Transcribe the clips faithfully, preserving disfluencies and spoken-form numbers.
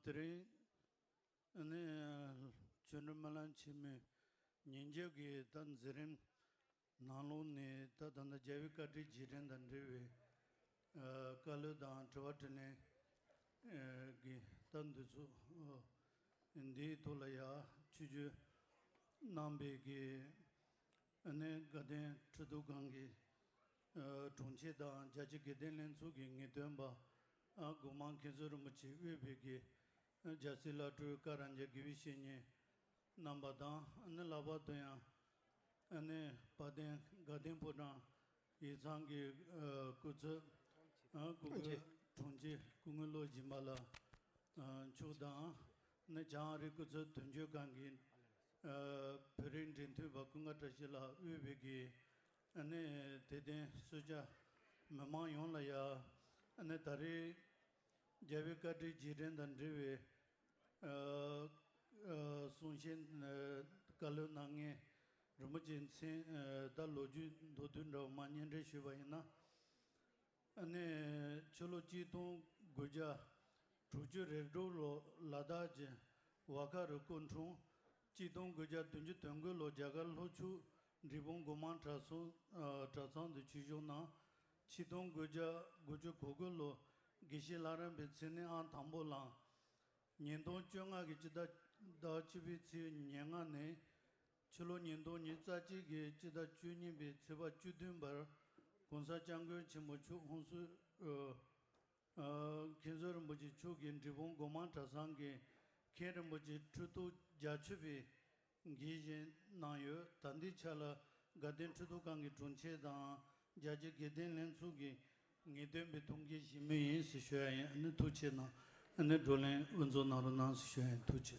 དེ་རིང་ནི་ཆོས་འབྲེལ་སྨོན་ལམ་ཆེན་མོའི་ཉིན་རྒྱབ་ཀྱི་ད་མཛད་རིམ་ནང་ལོགས་ནས་ད་ད་ལྟ་རྒྱལ་བའི་བཀའ་དྲིན་རྗེས་དྲན་དང་འབྲེལ་བའི་ཨ་བཀའ་སློབ་དང་དྲི་བ་དྲིས་ལན་ཨ་གྱི་ད་འདི་ཚོ་ཨ་འདིའི་ཐོག་ལ་ཡ་ཆོས་བརྒྱུད་གནང་བའི་གི་ཨ་ནི་དགའ་ལྡན་ཁྲི་ཐོག་ཁང་གི་ཨ་དྲུང་ཆེ་དང་རྒྱལ་སྤྱི་དགེ་ལྡན་ལྷན་ཚོགས་ཀྱི་ངེས་སྟོན་པ་ཨ་སྒོ་མང་མཁན་ཟུར་རིན་པོ་ཆེ་དབུས་པའི་གི་ཨ་རྒྱལ་སྲས་བླ་སྤྲུལ་བཀའ་རང་རྒྱལ་དགེ་བའི་བཤེས་གཉེན་རྣམ་པ་དང་། ཨ་ནི་ལྷག་པར་དུ་ཡང་ཨ་ནི་དཔལ་ལྡན་དགའ་ལྡན་ཕོ་བྲང་ཡིག་ཚང་གི་ཨ་སྐུ་ཚབ་ཨ་སྐུ་དྲུང་ཆེ། དྲུང་ཆེ་སྐུ་ངོ་བློ་སྦྱིན་པ་ལགས་ཨ་མཆོག་དང་། ཨ་ནི་བྱང་ཨ་རིའི་སྐུ་ཚབ་དོན་གཅོད་ཁང་གི་ཨ་བོད་རིགས་འབྲེལ་མཐུད་པ་ཀུན་དགའ་བཀྲ་ཤིས་ལགས་དབུས་པའི་གི་ཨ་ནི་དད་ལྡན་གསོལ་ཇ་མི་མང་ཡོངས་ལ་ཡ། ཨ་ནི་ད་རེས་རྒྱལ་བའི་བཀའ་དྲིན་རྗེས་དྲན་དང་འབྲེལ་བའི་ཨ་ཨ་གསུང་བཤད་ཨ་བཀའ་སློབ་གནང་མཁན་རིན་པོ་ཆེའི་མཚན་ཨ་ད་ལོ་རྒྱུས་མདོར་བསྡུས་འདྲ་བོ་མར་སྙན་སྒྲོན་ཞུས་པ་ཡིན་ན། ཨ་ནི་ཕྱི་ལོ་གཅིག་སྟོང་དགུ་བརྒྱ་དྲུག་ཅུ་རེ་དྲུག་ལོ་ལ་དྭགས་ཀྱི་ཝ་ཁ་རི་སྐུ་འཁྲུངས། གཅིག་སྟོང་དགུ་བརྒྱ་བདུན་ཅུ་དོན་དགུ་ལོ་རྒྱ་གར་ལྷོ་ཕྱོགས་འབྲས་སྤུངས་སྒོ་མང་གྲྭ་ཚང་ཨ་གྲྭ་ཚང་དུ་ཆོས་ཞུགས་གནང་། ཆིག་སྟོང་དགུ་བརྒྱ་དགུ་ཅུ་གོ་དགུ་ལོ་དགེ་བཤེས་ལྷ་རམས་པའི་མཚན་གནས་ཨང་དང་པོ་བླངས། ཉིས་སྟོང་བཅོ་ལྔ་གི་སྤྱི་ཟླ་ཟླ་བ་བཅུ་པའི་ཚེས་ཉེར་ལྔ་ནས་ཕྱི་ལོ་ཉིས་སྟོང་ཉི་ཤུ་རྩ་གཅིག་གི་སྤྱི་ཟླ་བཅུ་གཉིས་པའི་ཚེས་པ་བཅུ་བདུན་བར་༸གོང་ས་༸སྐྱབས་མགོན་ཆེན་པོ་མཆོག་ཧོན་སུར་ཨ་ཨ་མཁན་ཟུར་རིན་པོ་ཆེ་མཆོག་གིས་འབྲས་སྤུངས་སྒོ་མང་གྲྭ་ཚང་གི་མཁན་རིན་པོ་ཆེ་ཁྲི་ཐོག་རྒྱ་ཆོས་པའི་དགྱེས་བཞིན་གནང་ཡོད། ད་ལྟའི་ཆ་ལ་དགའ་ལྡན་ཁྲི་ཐོག་ཁང་གི་དྲུང་ཆེ་དང་རྒྱལ་སྤྱིའི་དགེ་ལྡན་ལྷན་ཚོགས་ཀྱི་ངེས་སྟོན་པའི་ཐུགས་འགན་བཞེས་མུས་ཡིན་ཟེར་ཞུ་ཡ་ཡིན། ཨ་ནི་ཐུགས་ཆེ་གནང་། ཨ་ནི་བགྲོ་གླེང་དབུ་འཛུགས་གནང་རོགས་གནང་ཟེར་ཞུ་ཡ་ཡིན། ཐུགས་ཆེ།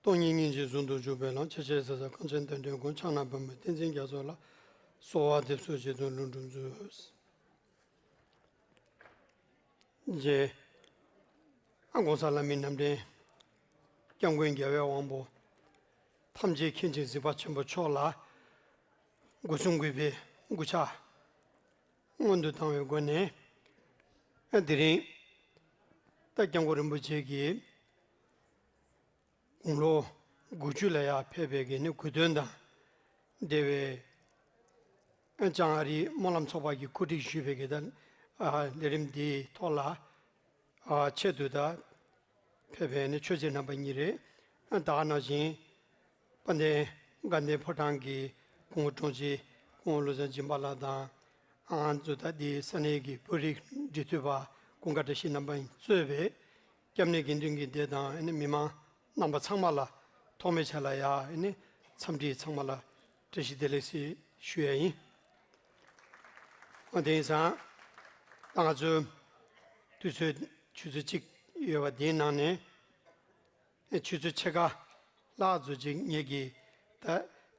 སྟོང་ཉིད་སྙིང་རྗེ་ཟུང་དུ་འཇུག་པའི་ལམ། ཆེ་ཆེ་ས་ས་གངས་ཅན་བསྟན་འགྲོའི་མགོན། ཕྱག་ན་པདྨོ་བསྟན་འཛིན་རྒྱ་མཚོ་ལ། གསོལ་བ་འདེབས་སོ་རྗེ་བཙུན་ལྷུན་གྲུབ་མཛོད། རྗེ་ཨ་༸གོང་ས་བླ་མའི་རྣམ་འདྲེན་༸སྐྱབས་མགོན་རྒྱལ་བའི་དབང་པོ་ཐམས་ཅད་མཁྱེན་ཅིང་གཟིགས་པ་ཆེན་པོ་མཆོག་ལ་སྒོ་གསུམ་གུས་པའི་སྐུ་ཕྱག་སྔོན་དུ་བཏང་བའི་སྒོ་ནས། ཨ་དེ་རིང་ད་༸སྐྱབས་མགོན་རིན་པོ་ཆེ་གིས་དགུང་ལོ་དགུ་བཅུ་ལ་ཡར་ཕེབས་པའི་གི་ནི་གོ་སྟོན་དང་འབྲེལ་བའི་ཨ་བྱང་ཨ་རིའི་སྨོན་ལམ་ཚོགས་པ་གིས་གོ་སྒྲིག་ཞུས་པའི་གི་ད་ཨ་ལས་རིམ་འདིའི་ཐོག་ལ་ཨ་ཆེད་དུ་ད་ཕེབས་པའི་ནི་ཆོས་རྗེ་རྣམ་པ་གཉིས་རེད། ཨ་ད་ག་ནང་བཞིན་དཔལ་ལྡན་དགའ་ལྡན་ཕོ་བྲང་གི་སྐུ་ངོ་དྲུང་ཆེ་སྐུ་ངོ་བློ་བཟང་སྦྱིན་པ་ལགས་དང་། ཨ་ང་ཚོ་ད་ལྟའི་ས་གནས་ཀྱི་བོད་རིགས་འབྲེལ་མཐུད་པ་ཀུན་དགའ་བཀྲ་ཤིས་རྣམ་པ་གཙོས་པའི་སྐྱབས་གནས་དགེ་འདུན་གྱི་སྡེ་དང་ཨ་ནི་མི་མང་རྣམ་པ་ཚང་མ་ལ་ཐོག་མའི་ཆ་ལ་ཡ་ཨ་ནི་འཚམས་འདྲི་ཚང་མ་ལ་བཀྲ་ཤིས་བདེ་ལེགས་ཞེས་ཞུ་ཡ་ཡིན། ཨ་དེང་སང་ད་ང་ཚོའི་དུས་ཚོད་ཆུ་ཚོད་གཅིག་ཡོད་པ་འདིའི་ནང་ནས་ཆུ་ཚོད་ཕྱེད་ཀ་ལྷག་ཙམ་ཅིག་ངེད་ཀྱིས་ད་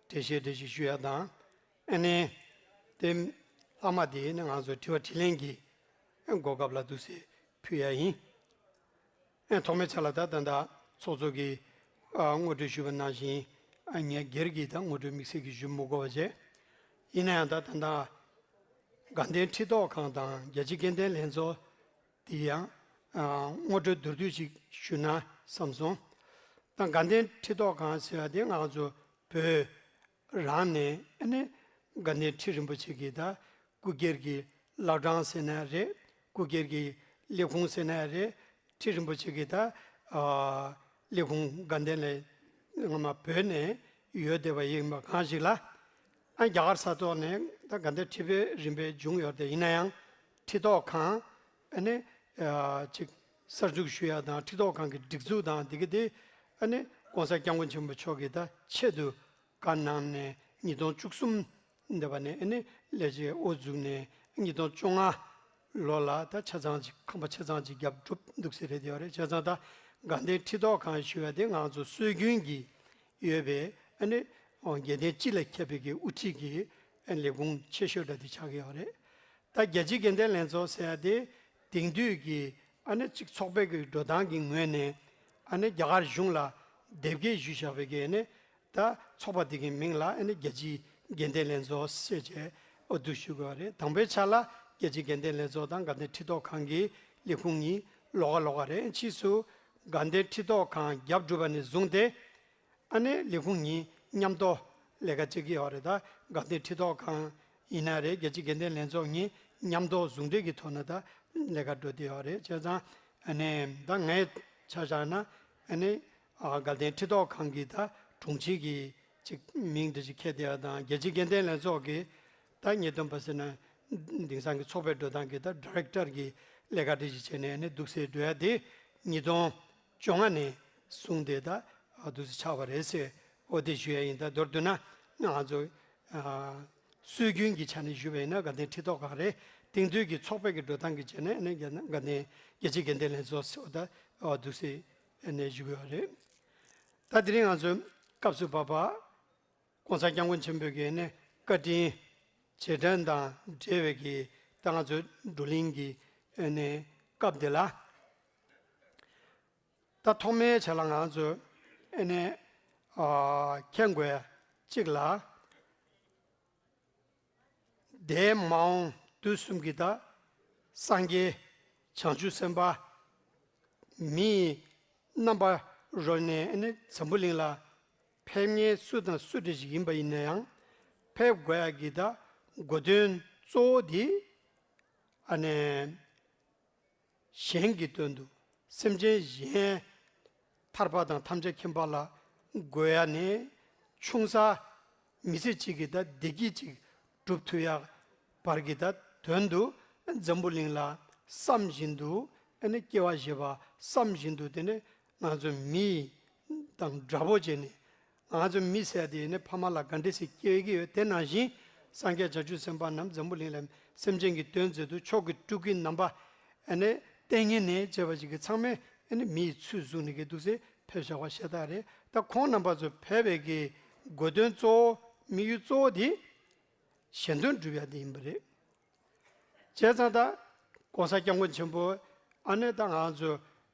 འགྲེལ་བཤད་འགྲེལ་བཤད་ཞུ་ཡ་དང་། ཨ་ནི་དེ་ལྷག་མ་དེ་ནི་ང་ཚོ་དྲི་བ་དྲིས་ལན་གྱི་གོ་སྐབས་ལ་འདུག་སེ་ཕུལ་ཡ་ཡིན། ཨ་ཐོག་མའི་ཆ་ལ་ད་ད་ལྟ་ཚོགས་གཙོ་གིས་ཨ་ངོ་སྤྲོད་ཞུས་པ་ནང་བཞིན་ཨ་ངས་སྒེར་གྱི་ད་ངོ་སྤྲོད་དམིགས་བསལ་གྱི་ཞུ་མི་དགོས་པ་བྱས། ཡིན་ན་ཡང་ད་ད་ལྟ་དགའ་ལྡན་ཁྲི་ཐོག་ཁང་དང་རྒྱལ་སྤྱིའི་དགེ་ལྡན་ལྷན་ཚོགས་དེ་ཡང་ཨ་ངོ་སྤྲོད་མདོར་བསྡུས་ཤིག་ཞུ་ན་བསམ་སོང་། ད་དགའ་ལྡན་ཁྲི་ཐོག་ཁང་ཟེར་བ་དེ་ང་ཚོ་བོད་རང་ནས་ཨ་ནི་དགའ་ལྡན་ཁྲི་རིན་པོ་ཆེ་གི་ད་སྐུ་སྒེར་གྱི་བླ་བྲང་ཟེར་ན་རེད། སྐུ་སྒེར་གྱི་ལས་ཁུངས་ཟེར་ན་རེད། ཁྲི་རིན་པོ་ཆེ་གི་ད་ཨ་ལས་ཁུངས་དགའ་ལྡན་ལ་སྔོན་མ་བོད་ནས་ཡོད་བསྡད་པ་ཡིན་པ་གང་ཞིག་ལ། ཨ་རྒྱ་གར་ས་ཐོག་ནས་ད་དགའ་ལྡན་ཁྲི་པའི་རིམ་པས་བྱུང་ཡོད་དེ། ཡིན་ན་ཡང་ཁྲི་ཐོག་ཁང་ཨ་ནི་ཨ་ཅིག་གསར་འཛུགས་ཞུ་ཡ་དང་ཁྲི་ཐོག་ཁང་གི་སྒྲིག་འཛུགས་དང་འདི་ག་དེ་ཨ་ནི་༸གོང་ས་༸སྐྱབས་མགོན་ཆེན་པོ་མཆོག་གིས་ད་ཆེད་དུ་བཀའ་གནང་ནས་ཉིས་སྟོང་བཅུ་གསུམ་འདི་པ་ནས་ཨ་ནི་ལས་བྱེད་དབུ་བཙུགས་ནས་ཉིས་སྟོང་བཅོ་ལྔ་ལོ་ལ་ད་ཆ་ཚང་ཅིག་ཁང་པ་ཆ་ཚང་ཅིག་བརྒྱབ་གྲུབ་འདུག་ཟེར་རེད་ཡོད་རེད། བྱས་ཙང་ད་དགའ་ལྡན་ཁྲི་ཐོག་ཁང་ཞུ་བ་དེ་ང་ཚོ་སྲོལ་རྒྱུན་གྱི་ཡོད་པའི་ཨ་ནི་དགེ་ལྡན་སྤྱི་ལ་ཁྱབ་པའི་གི་དབུ་ཁྲིད་ཀྱི་ཨ་ལས་ཁུངས་ཆེ་ཤོས་འདྲ་དེ་ཆགས་ཀྱི་ཡོད་རེད། ད་རྒྱལ་སྤྱིའི་དགེ་ལྡན་ལྷན་ཚོགས་ཟེར་ཡ་དེ་དེང་དུས་ཀྱི་ཨ་ནི་གཅིག་ཚོགས་པའི་གི་འགྲོ་སྟངས་ཀྱི་ངོས་ནས་ཨ་ནི་རྒྱ་གར་གཞུང་ལ་དེབ་སྐྱེལ་ཞུས་བཞག་པའི་གི་ཨ་ནི་ད་ཚོགས་པ་དེ་གི་མིང་ལ་ཨ་ནི་རྒྱལ་སྤྱིའི་དགེ་ལྡན་ལྷན་ཚོགས་ཟེར་བྱས་ འོ་འདུག་ཞུ་དགོས་པ་རེད། དང་པོའི་ཆ་ལ་རྒྱལ་སྤྱིའི་དགེ་ལྡན་ལྷན་ཚོགས་དང་དགའ་ལྡན་ཁྲི་ཐོག་ཁང་གི་ལས་ཁུངས་གཉིས་ལོགས་ཀ་ལོགས་ཀ་རེད། ཕྱིས་སུ་དགའ་ལྡན་ཁྲི་ཐོག་ཁང་རྒྱབ་གྲུབ་པ་ནས་བཟུང་སྟེ། ཨ་ནི་ལས་ཁུངས་གཉིས་མཉམ་དུ་ལས་ཀ་བྱེད་ཀྱི་ཡོད་རེད། ད་དགའ་ལྡན་ཁྲི་ཐོག་ཁང་ཡིན་ན་རེད། རྒྱལ་སྤྱིའི་དགེ་ལྡན་ལྷན་ཚོགས་གཉིས་མཉམ་དུ་ཟུང་འབྲེལ་གྱི་ཐོག་ནས་ད་ལས་ཀ་འགྲོ་བསྡད་ཡོད་རེད། བྱས་ཙང་ཨ་ནི་ད་ངའི་ཆ་བཞག་ན་ཨ་ནི་ཨ་དགའ་ལྡན་ཁྲི་ཐོག་ཁང་གི་ད་དྲུང་ཆེ་གི་ཅིག་མིང་འདི་ཅིག་འཁྱེར་བསྡད་ཡ་དང་། རྒྱལ་སྤྱིའི་དགེ་ལྡན་ལྷན་ཚོགས་ཀྱི་ད་ཉེས་དོན་པ་ཟེར་ན་དེང་སང་གི་ཚོགས་པའི་འགྲོ་སྟངས་ཀྱི་ད་ཌི་རེག་ཊར་གྱི་ལས་ཀ་འདི་ཅིག་བྱས་ནས་ཨ་ནི་འདུག་སེ་འགྲོ་ཡ་དེ་ཉིས་སྟོང་བཅོ་ལྔ་ནས་བཟུང་སྟེ་ད་འདུག་སེ་ཆགས་པ་རེད་ཟེར། འོ་དེ་ཞུ་ཡ་ཡིན། ད་མདོར་བསྡུ་ན་ང་ཚོ་ཨ་སྲོལ་རྒྱུན་གྱི་ཆ་ནས་ཞུས་པ་ཡིན་ན་དགའ་ལྡན་ཁྲི་ཐོག་ཁང་རེད། དེང་དུས་ཀྱི་ཚོགས་པའི་གི་འགྲོ་སྟངས་ཀྱི་ཆ་ནས་ཨ་ནི་དགའ་ལྡན་རྒྱལ་སྤྱིའི་དགེ་ལྡན་ལྷན་ཚོགས་ཟེར་བ་ད་འདུག་སེ་ཨ་ནི་ཞུ་གི་ཡོད་རེད། ད་དེ་རིང་ང་ཚོ་སྐབས་སུ་བབ་པ་༸གོང་ས་༸སྐྱབས་མགོན་ཆེན་པོའི་གི་ཨ་ནི་བཀའ་དྲིན་རྗེས་དྲན་དང་འབྲེལ་བའི་གི་ད་ང་ཚོའི་བགྲོ་གླེང་གི་ཨ་ནི་སྐབས་འདི་ལ། ད་ཐོག་མའི་ཆ་ལ་ང་ཚོ་ཨ་ནི་ཨ་མཁྱེན་དགོས་ཡ་གཅིག་ལ། འདས་མ་འོངས་དུས་གསུམ་གྱི་ད་སངས་རྒྱས་བྱང་ཆུབ་སེམས་དཔའ་མིའི་རྣམ་པ་རོལ་ནས་ཨ་ནི་འཛམ་བུ་གླིང་ལ་ཕེབས་མཁན་སུ་དང་སུ་འདྲ་ཞིག་ཡིན་པ་ཡིན་ན་ཡང་། ཕེབས་དགོས་ཡ་གི་ད་གོ་དོན་གཙོ་བོ་དེ་ཨ་ནི་གཞན་གྱི་དོན་དུ། སེམས་ཅན་གཞན་ཐར་པ་དང་ཐམས་ཅད་མཁྱེན་པ་ལ་དགོས་ཡ་ནས་ཆུང་ས་མི་ཚེ་གཅིག་གི་ད་བདེ་སྐྱིད་ཅིག་སྒྲུབ་ཐུབ་ཡ་བར་གྱི་ད་དོན་དུ་འཛམ་བུ་གླིང་ལ་བསམ་བཞིན་དུ་ཨ་ནི་སྐྱེ་བ་བཞེས་པ་བསམ་བཞིན་དུ། དེ་ནས་ང་ཚོ་མི་དང་འདྲ་པོ་བྱས་ནས། ང་ཚོ་མི་ཟེར་དེ་ནི་ཕ་མ་ལ་ག་འདྲ་ཞིག་སྐྱེ་གི་ཡོད། དེ་ནང་བཞིན་སངས་རྒྱས་བྱང་ཆུབ་སེམས་དཔའ་རྣམས་འཛམ་བུ་གླིང་ལ་སེམས་ཅན་གྱི་དོན་མཛད་དུ་མཆོག་གི་སྤྲུལ་སྐུའི་རྣམ་པ་ཨ་ནི་བསྟན་མཁན་ནས་བྱས་པ་ཞིག་གི་ཚང་མས་ཨ་ནི་མིའི་ཚུལ་བཟུང་ནས་གི་འདུག་སེ་ཕེབས་བཞག་པ་ཤ་སྟག་རེད། ད་ཁོང་རྣམ་པ་ཚོ་ཕེབས་པའི་གི་གོ་དོན་གཙོ་བོ་དམིགས་ཡུལ་གཙོ་བོ་དེ་གཞན་དོན་སྒྲུབ་ཡ་དེ་ཡིན་པ་རེད། བྱས་ཙང་ད་༸གོང་ས་༸སྐྱབས་མགོན་ཆེན་པོ་ཨ་ནི་ད་ང་ཚོ་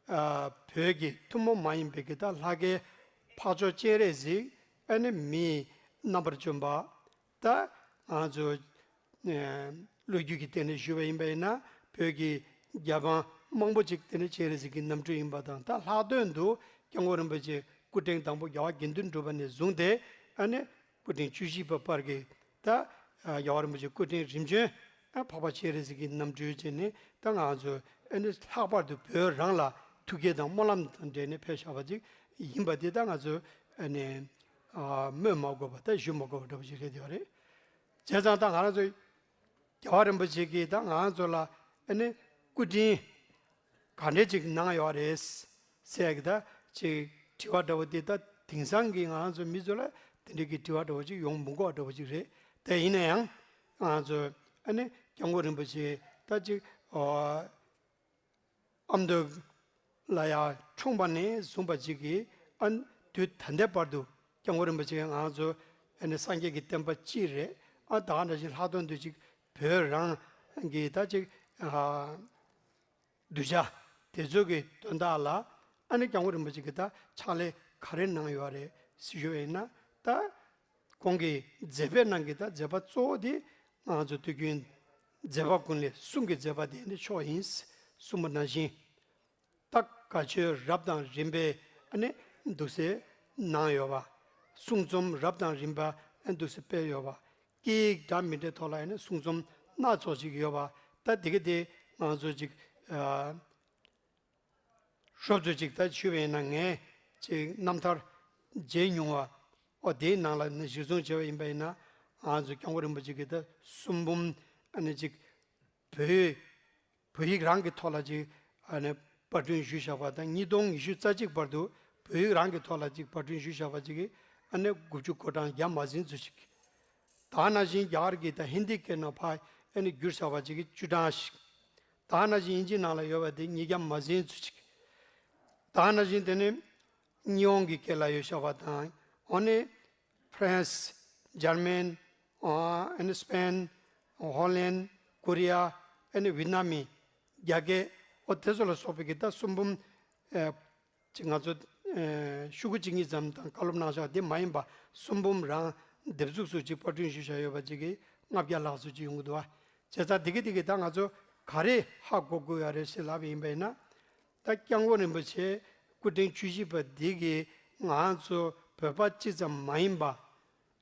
ཨ་བོད་ཀྱི་ཐུན་མོང་མ་ཡིན་པའི་གི་ད་ལྷ་སྐལ་འཕགས་མཆོག་སྤྱན་རས་གཟིགས་ཨ་ནི་མིའི་རྣམ་པར་བྱོན་པ། ད་ང་ཚོ་ཨ་ལོ་རྒྱུས་ཀྱི་སྟེང་ནས་ཞུས་པ་ཡིན་པ་ཡིན་ན། བོད་ཀྱི་རྒྱལ་འབངས་མང་པོ་ཅིག་དེ་ནི་སྤྱན་རས་གཟིགས་ཀྱི་རྣམ་སྤྲུལ་ཡིན་པ་དང་། ད་ལྷག་དོན་དུ་༸སྐྱབས་མགོན་རིན་པོ་ཆེ་སྐུ་ཕྲེང་དང་པོ་རྒྱལ་བ་དགེ་འདུན་གྲུབ་པ་ནས་བཟུང་སྟེ་ཨ་ནི་སྐུ་ཕྲེང་བཅུ་བཞི་པ་བར་གྱི་ད་རྒྱལ་བ་རིན་པོ་ཆེ་སྐུ་ཕྲེང་རིམ་བྱོན་ཨ་འཕགས་པ་སྤྱན་རས་གཟིགས་ཀྱི་རྣམ་སྤྲུལ་བྱས་ནས། ད་ང་ཚོ་ཨ་ནི་ལྷག་པར་དུ་བོད་རང་ལ་ཐུགས་བསྐྱེད་དང་སྨོན་ལམ་དང་འབྲེལ་ནས་ཕེབས་བཞག་པ་ཅིག་ཡིན་པ་དེ་ད་ང་ཚོ་ཨ་ནི་ཨ་སྨོས་མ་དགོས་པ་ད་ཞུ་མ་དགོས་པ་འདྲ་པོ་ཞིག་རེད་ཡོད་རེད། བྱས་ཙང་ད་ང་རང་ཚོ་རྒྱལ་བ་རིན་པོ་ཆེ་གིས་ད་ང་ཚོ་ལ་ཨ་ནི་སྐུ་དྲིན་ག་འདྲས་ཅིག་གནང་ཡོད་རེད་ཟེར་གི་ད་ཅིག་དྲི་བ་འདྲ་བོ་དེ་ད་དེང་སང་གི་ང་ཚོ་མི་ཚོ་ལ་དེ་འདྲས་ཀྱི་དྲི་བ་འདྲ་བོ་ཅིག་ཡོང་མི་དགོས་པ་འདྲ་བོ་ཅིག་རེད། དེ་ཡིན་ན་ཡང་ང་ཚོ་ཨ་ནི་༸སྐྱབས་མགོན་རིན་པོ་ཆེ་ད་ཅིག་ཨ་ཨ་མདོ་ལ་ཡར་འཁྲུངས་པ་ནས་བཟུང་བ་ཅིག་གི་ཨ་དུས་ད་ལྟའི་བར་དུ་༸སྐྱབས་མགོན་རིན་པོ་ཆེ་ང་ཚོ་ཨ་ནི་སངས་རྒྱས་ཀྱི་བསྟན་པ་སྤྱི་རེད། ཨ་ད་ག་ནང་བཞིན་ལྷག་དོན་དུ་ཅིག་བོད་རང་གི་ད་ཅིག་ཨ་གདུལ་བྱ་དེ་ཚོ་གི་དོན་དག་ལ་ཨ་ནི་༸སྐྱབས་མགོན་རིན་པོ་ཆེ་གིས་ད་ཕྱག་ལས་ག་རེ་གནང་ཡོད་རེད་ཞུ་ཡོད་ཡིན་ན། ད་ཁོང་གིས་མཛད་པའི་ནང་གི་ད་མཛད་པ་གཙོ་བོ་དེ་ང་ཚོ་དུས་རྒྱུན་མཛད་པ་ཀུན་ལས་གསུང་གི་མཛད་པ་དེ་ནི་མཆོག་ཡིན་གསུངས་པ་ནང་བཞིན། ད་བཀའ་ཆོས་རབ་དང་རིམ་པས་ཨ་ནི་འདུག་སེ་གནང་ཡོད་པ། གསུང་རྩོམ་རབ་དང་རིམ་པ་ཨ་འདུག་སེ་སྤེལ་ཡོད་པ། སྐད་ཡིག་འདྲ་མི་འདྲའི་ཐོག་ལ་ཨ་ནི་གསུང་རྩོམ་སྣ་ཚོགས་ཅིག་ཡོད་པ། ད་དེ་ག་དེ་ང་ཚོ་ཅིག་ཨ་ཧྲོབ་ཙམ་ཅིག་ད་ཞུས་པ་ཡིན་ན། ངས་ཅིག་རྣམ་ཐར་མཇལ་མྱོང་བ། ཨོ་དེའི་ནང་ལ་ནི་གཞིར་བཟུང་བྱས་པ་ཡིན་པ་ཡིན་ན། ང་ཚོ་༸སྐྱབས་མགོན་རིན་པོ་ཆེ་གིས་ད་གསུང་འབུམ་ཨ་ནི་ཅིག་བོད་ཡིག་བོད་ཡིག་རང་གི་ཐོག་ལ་ཅིག་ཨ་ནི་པར་སྐྲུན་ཞུས་བཞག་པ་དང་། ཉིས་སྟོང་ཉི་ཤུ་རྩ་གཅིག་བར་དུ་བོད་ཡིག་རང་གི་ཐོག་ལ་ཅིག་པར་སྐྲུན་ཞུས་བཞག་པ་ཅིག་གིས་ཨ་ནི་དགུ་བཅུ་གོ་གྲངས་བརྒྱ་མ་ཟིན་ཙམ་ཅིག་ད་ག་ནང་བཞིན་རྒྱ་གར་གྱི་ད་ཧིན་དི་སྐད་ནང་ཕར་ཨ་ནི་བསྒྱུར་བཞག་པ་ཅིག་གིས་བཅུ་གྲངས་ཤིག་ད་ག་ནང་བཞིན་དབྱིན་ཇི་ནང་ལ་ཡོད་པ་དེ་ཉིས་བརྒྱ་མ་ཟིན་ཙམ་ཅིག་ད་ག་ནང་བཞིན་དེ་ནི་དབྱིན་ཡོང་གི་སྐད་ལ་ཡོད་བཞག་པ་དང་། འོ་ནི་ཧྥ་རན་སི། འཇར་མན། ཨ་ནི་སི་པེན། ཧོ་ལན། ཀོ་རི་ཡ། ཨ་ནི་ཝི་ཏི་ནམ་མི། རྒྱ་སྐད། འོ་དེ་ཚོ་ལ་སོགས་པའི་གི་ད་གསུང་འབུམ་ཨ་ཅིག་ང་ཚོ་ཨ་ཤོག་གུ་གཅིག་གཉིས་ཙམ་དང་བཀའ་སློབ་གནང་བཞག་དེ་མ་ཡིན་པ། གསུང་འབུམ་རང་དེབ་གཟུགས་སུ་ཅིག་པར་སྐྲུན་ཞུས་བཞག་ཡོད་པ་ཅིག་གིས་ ལྔ་བརྒྱ་ལྷག་ཙམ་ཅིག་ཡོང་གི་འདུག་བ། བྱས་ཙང་དེ་གི་དེ་གི་ད་ང་ཚོ་ག་རེ་ཧ་གོ་དགོས་ཡ་རེད་ཟེར་ལབ་པ་ཡིན་པ་ཡིན་ན། ད་སྐྱབས་མགོན་རིན་པོ་ཆེ་སྐུ་ཕྲེང་བཅུ་བཞི་པ་འདི་གིས་ང་ཚོ་བོད་པ་སྤྱི་ཙམ་མ་ཡིན་པ།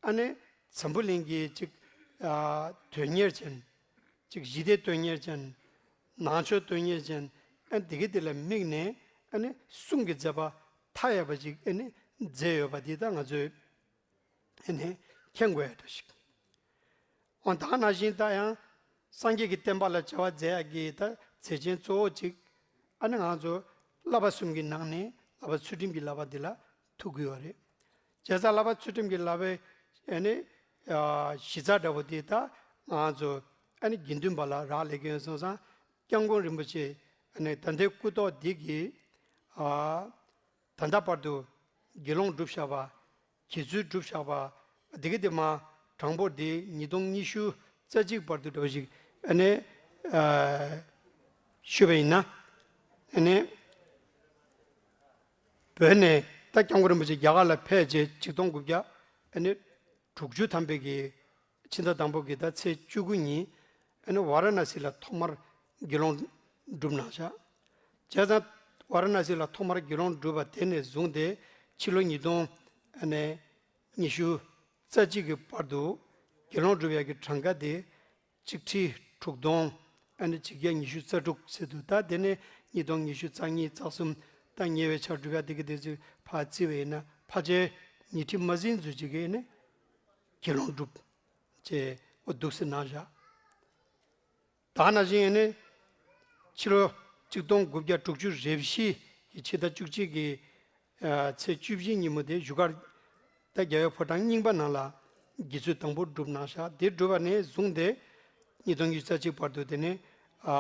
ཨ་ནི་འཛམ་བུ་གླིང་གི་ཅིག་ཨ་དོན་གཉེར་ཅན། ཅིག་ཞི་བདེ་དོན་གཉེར་ཅན། ནང་ཆོས་དོན་གཉེར་ཅན། ཨ་ནི་དེ་གི་དེ་ལ་དམིགས་ནས་ཨ་ནི་གསུང་གི་མཛད་པ་མཐའ་ཡས་པ་ཅིག་ཨ་ནི་མཛད་ཡོད་པ་འདི་ད་ང་ཚོས་ཨ་ནི་མཁྱེན་དགོས་ཡ་འདྲ་ཞིག་འོ་ད་ནང་བཞིན་ད་ཡང་སངས་རྒྱས་ཀྱི་བསྟན་པ་ལ་བྱ་བ་མཛད་ཡ་གི་ད་མཛད་ཆེན་གཙོ་བོ་གཅིག་ཨ་ནི་ང་ཚོ་བསླབ་པ་གསུམ་གྱི་ནང་ནས་བསླབ་པ་ཚུལ་ཁྲིམས་ཀྱི་བསླབ་པ་འདི་ལ་ཐུག་གི་ཡོད་རེད། བྱས་ཙང་བསླབ་པ་ཚུལ་ཁྲིམས་ཀྱི་བསླབ་པའི་ཨ་ནི་ཨ་གཞི་རྩ་འདྲ་བོ་དེ་ད་ང་ཚོ་ཨ་ནི་དགེ་འདུན་པ་ལ་རག་ལས་ཀྱི་ཡོད་སོང་ཙང་། སྐྱབས་མགོན་རིན་པོ་ཆེ་ཨ་ནི་ད་ལྟའི་སྐུ་ཐོག་འདི་གི་ཨ་ད་ལྟ་བར་དུ་དགེ་སློང་བསྒྲུབས་བཞག་པ། དགེ་ཚུལ་བསྒྲུབས་བཞག་པ། འདི་གི་དེ་མ་གྲངས་འབོར་དེ་ཉིས་སྟོང་ཉི་ཤུ་རྩ་གཅིག་བར་དུ་འདྲ་བ་ཞིག་ཨ་ནི་ཨ་ཞུས་པ་ཡིན་ན། ཨ་ནི་བོད་ནས་ད་སྐྱབས་མགོན་རིན་པོ་ཆེ་རྒྱ་གར་ལ་ཕེབས་རྗེས་ཆིག་སྟོང་དགུ་བརྒྱ་ཨ་ནི་དྲུག་ཅུ་ཐམ་པའི་གི་ཕྱི་ཟླ་དང་པོ་གི་ད་ཚེས་བཅུ་དགུ་ཉིན་ཨ་ནི་ཝཱ་ར་ཎ་སི་ལ་ཐོག་མར་དགེ་སློང་བསྒྲུབས་གནང་བཞག་བྱས་ཙང་ཝཱ་ར་ཎ་སི་ལ་ཐོག་མར་དགེ་སློང་བསྒྲུབས་པ་དེ་ནས་བཟུང་སྟེ་ཕྱི་ལོ་ཉིས་སྟོང་ཨ་ནི་ཉི་ཤུ་རྩ་གཅིག་གི་བར་དུ་དགེ་སློང་བསྒྲུབ་ཡག་གི་གྲངས་ཀ་དེ་གཅིག་ཁྲི་དྲུག་སྟོང་ཨ་ནི་ཆིག་བརྒྱ་ཉི་ཤུ་རྩ་དྲུག་ཟེར་འདུག་ད་དེ་ནས་ཉིས་སྟོང་ཉི་ཤུ་རྩ་གཉིས་རྩ་གསུམ་ད་ཉེ་བའི་ཆར་བསྒྲུབས་ཡག་དེ་གི་དེ་ཚོ་ཕར་བརྩིས་པ་ཡིན་ན་ཕལ་ཆེར་ཉི་ཁྲི་མ་ཟིན་ཙམ་ཅིག་གིས་ནི་དགེ་སློང་བསྒྲུབས་བྱས་འོ་འདུག་སེ་གནང་བཞག་ད་ནང་བཞིན་ཨ་ནི་ཕྱི་ལོ་གཅིག་སྟོང་དགུ་བརྒྱ་དྲུག་ཅུ་རེ་བཞི་གི་ཕྱི་ཟླ་བཅུ་གཅིག་གི་ཨ་ཚེས་བཅུ་བཞི་ཉིན་མོ་དེ་བཞུགས་སྒར་ད་རྒྱལ་བའི་ཕོ་བྲང་རྙིང་པ་ནང་ལ་དགེ་ཚུལ་དང་པོ་བསྒྲུབས་གནང་བཞག་དེ་བསྒྲུབས་པ་ནས་བཟུང་སྟེ་ཉིས་སྟོང་ཉི་ཤུ་རྩ་གཅིག་བར་དུ་དེ་ནས་ཨ་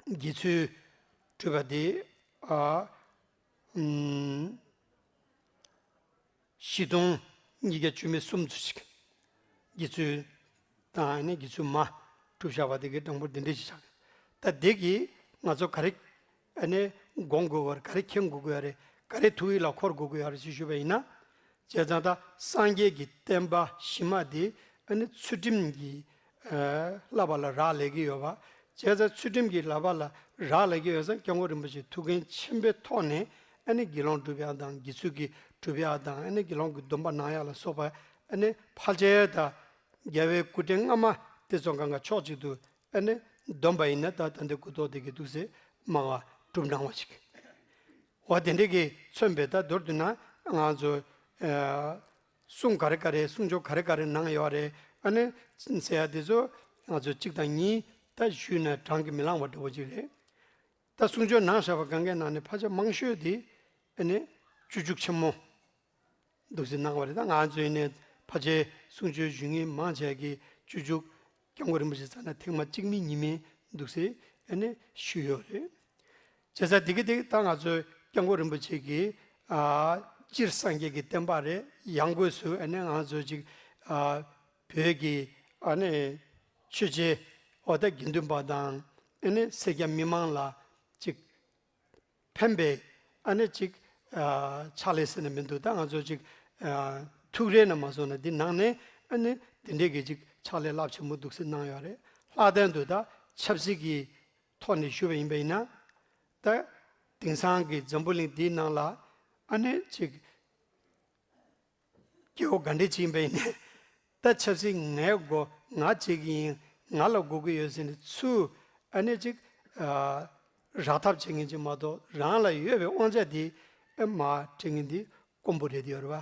དགེ་ཚུལ་བསྒྲུབས་པ་དེ་ཨ་ཨམ། བཞི་སྟོང་ཉིས་བརྒྱ་བཅུ་མེད་གསུམ་ཙམ་ཞིག་དགེ་ཚུལ་དང་ཨ་ནི་དགེ་ཚུལ་མ་བསྒྲུབས་བཞག་པ་དེ་གའི་གྲངས་འབོར་དེ་འདྲ་ཞིག་ཆགས། ད་དེ་གིས་ང་ཚོ་ག་རེ་ཨ་ནི་སྒོམ་དགོས་པ་རེད། ག་རེ་མཁྱེན་དགོས་ཀྱི་ཡོད་རེད། ག་རེ་ཐུགས་ཡིད་ལ་འཁོར་དགོས་ཀྱི་ཡོད་རེད་ཅེས་ཞུས་པ་ཡིན་ན། བྱས་ཙང་ད་སངས་རྒྱས་ཀྱི་བསྟན་པ་གཞི་མ་དེ་ཨ་ནི་ཚུལ་ཁྲིམས་ཀྱི་ཨ་བསླབ་པ་ལ་རག་ལས་ཀྱི་ཡོད་པ། བྱས་ཙང་ཚུལ་ཁྲིམས་ཀྱི་བསླབ་པ་ལ་རག་ལས་ཀྱི་ཡོད་ཙང་སྐྱབས་མགོན་རིན་པོ་ཆེ་ཐུགས་འགན་ཆེན་པོའི་ཐོག་ནས་ཨ་ནི་དགེ་སློང་སྒྲུབ་ཡག་དང་དགེ་ཚུལ་གྱི་སྒྲུབ་ཡག་དང་ཨ་ནི་དགེ་སློང་གི་སྡོམ་པ་གནང་ཡག་ལ་སོགས་པ་ཨ་ནི་ཕལ་ཆེར་ད་རྒྱལ་བའི་སྐུ་ཕྲེང་སྔ་མ་དེ་ཚོ་གང་ག་ཕྱོགས་གཅིག་ཏུ་ཨ་ནི་བསྡོམས་པ་ཡིན་ན་ད་ད་ལྟའི་སྐུ་ཐོག་དེ་གི་འདུག་སེ་མང་བ་སྒྲུབ་གནང་བ་ཞིག་འོ་དེ་འདྲ་གི་མཚོན་པའི་ད་མདོར་བསྡུ་ན་ང་ཚོ་ཨ་གསུང་ག་རེ་ག་རེ་གསུང་ཆོས་ག་རེ་ག་རེ་གནང་ཡོད་རེད། ཨ་ནི་ཟེར་ཡ་དེ་ཚོ་ང་ཚོ་གཅིག་དང་གཉིས་ད་ཞུས་ན་གྲངས་ཀྱིས་མི་ལང་བ་འདྲ་བོ་ཅིག་རེད། ད་གསུང་ཆོས་གནང་བཞག་པ་གང་གའི་ནང་ནས་ཕལ་ཆེར་མང་ཤོས་དེ་ཨ་ནི་སྤྱོད་འཇུག་ཆེན་མོ་འདུག་སེ་གནང་བ་རེད། ད་ང་ཚོ་ཡིན་ནའི་ཕལ་ཆེར་གསུང་ཆོས་ཞུ་མཁན་མང་ཆེ་གིས་སྤྱོད་འཇུག་སྐྱབས་མགོན་རིན་པོ་ཆེ་རྩ་ནས་ཐེངས་མ་གཅིག་མིན་གཉིས་མིན་འདུག་སེ་ཨ་ནི་ཞུས་ཡོད་རེད། བྱས་ཙང་དེ་གི་དེ་གི་ད་ང་ཚོའི་སྐྱབས་མགོན་རིན་པོ་ཆེ་གིས་ཨ་སྤྱིར་སངས་རྒྱས་ཀྱི་བསྟན་པ་རེད། ཡང་སྒོས་སུ་ཨ་ནི་ང་ཚོ་ཅིག་ཨ་བོད་ཀྱི་ཨ་ནི་ཆོས་བྱེད་འོ་ད་དགེ་འདུན་པ་དང་ཨ་ནི་སེར་སྐྱ་མི་མང་ལ་ཅིག་ཕན་པའི་ཨ་ནི་ཅིག་ཨ་ཕྱག་ལས་ཟེར་ན་མི་འདུག་ད་ང་ཚོ་ཅིག་ཨ་ཐུགས་རེ་ན་མ་སོང་ན་འདི་ནང་ནས་ཨ་ནི་འདི་འདྲའི་གི་ཅིག་ཕྱག་ལས་རླབས་ཆེན་པོ་འདུག་སེ་གནང་ཡོད་རེད། ལྷག་དོན་དུ་ད་ཆབ་སྲིད་ཀྱི་ཐོག་ནས་ཞུས་པ་ཡིན་པ་ཡིན་ན། ད་དེང་སང་གི་འཛམ་བུ་གླིང་འདིའི་ནང་ལ་ཨ་ནི་ཅིག་སྐྱེ་བོ་ག་འདྲས་ཅིག་ཡིན་པ་ཡིན་ནའི་ད་ཆབ་སྲིད་ངའི་མགོ་ང་བྱེད་ཀྱི་ཡིན། ང་ལ་དགོས་ཀྱི་ཡོད་ཟེར་ནས་ཚུར་ཨ་ནི་ཅིག་ཨ་རག་ཐབས་བྱེད་མཁན་ཅིག་མ་གཏོགས་རང་ལ་ཡོད་པའི་དབང་ཆ་དེ་ཨེ་མར་སྤྲད་མཁན་དེ་དཀོན་པོ་རེད་དེ་ཡོད་རེད་བ།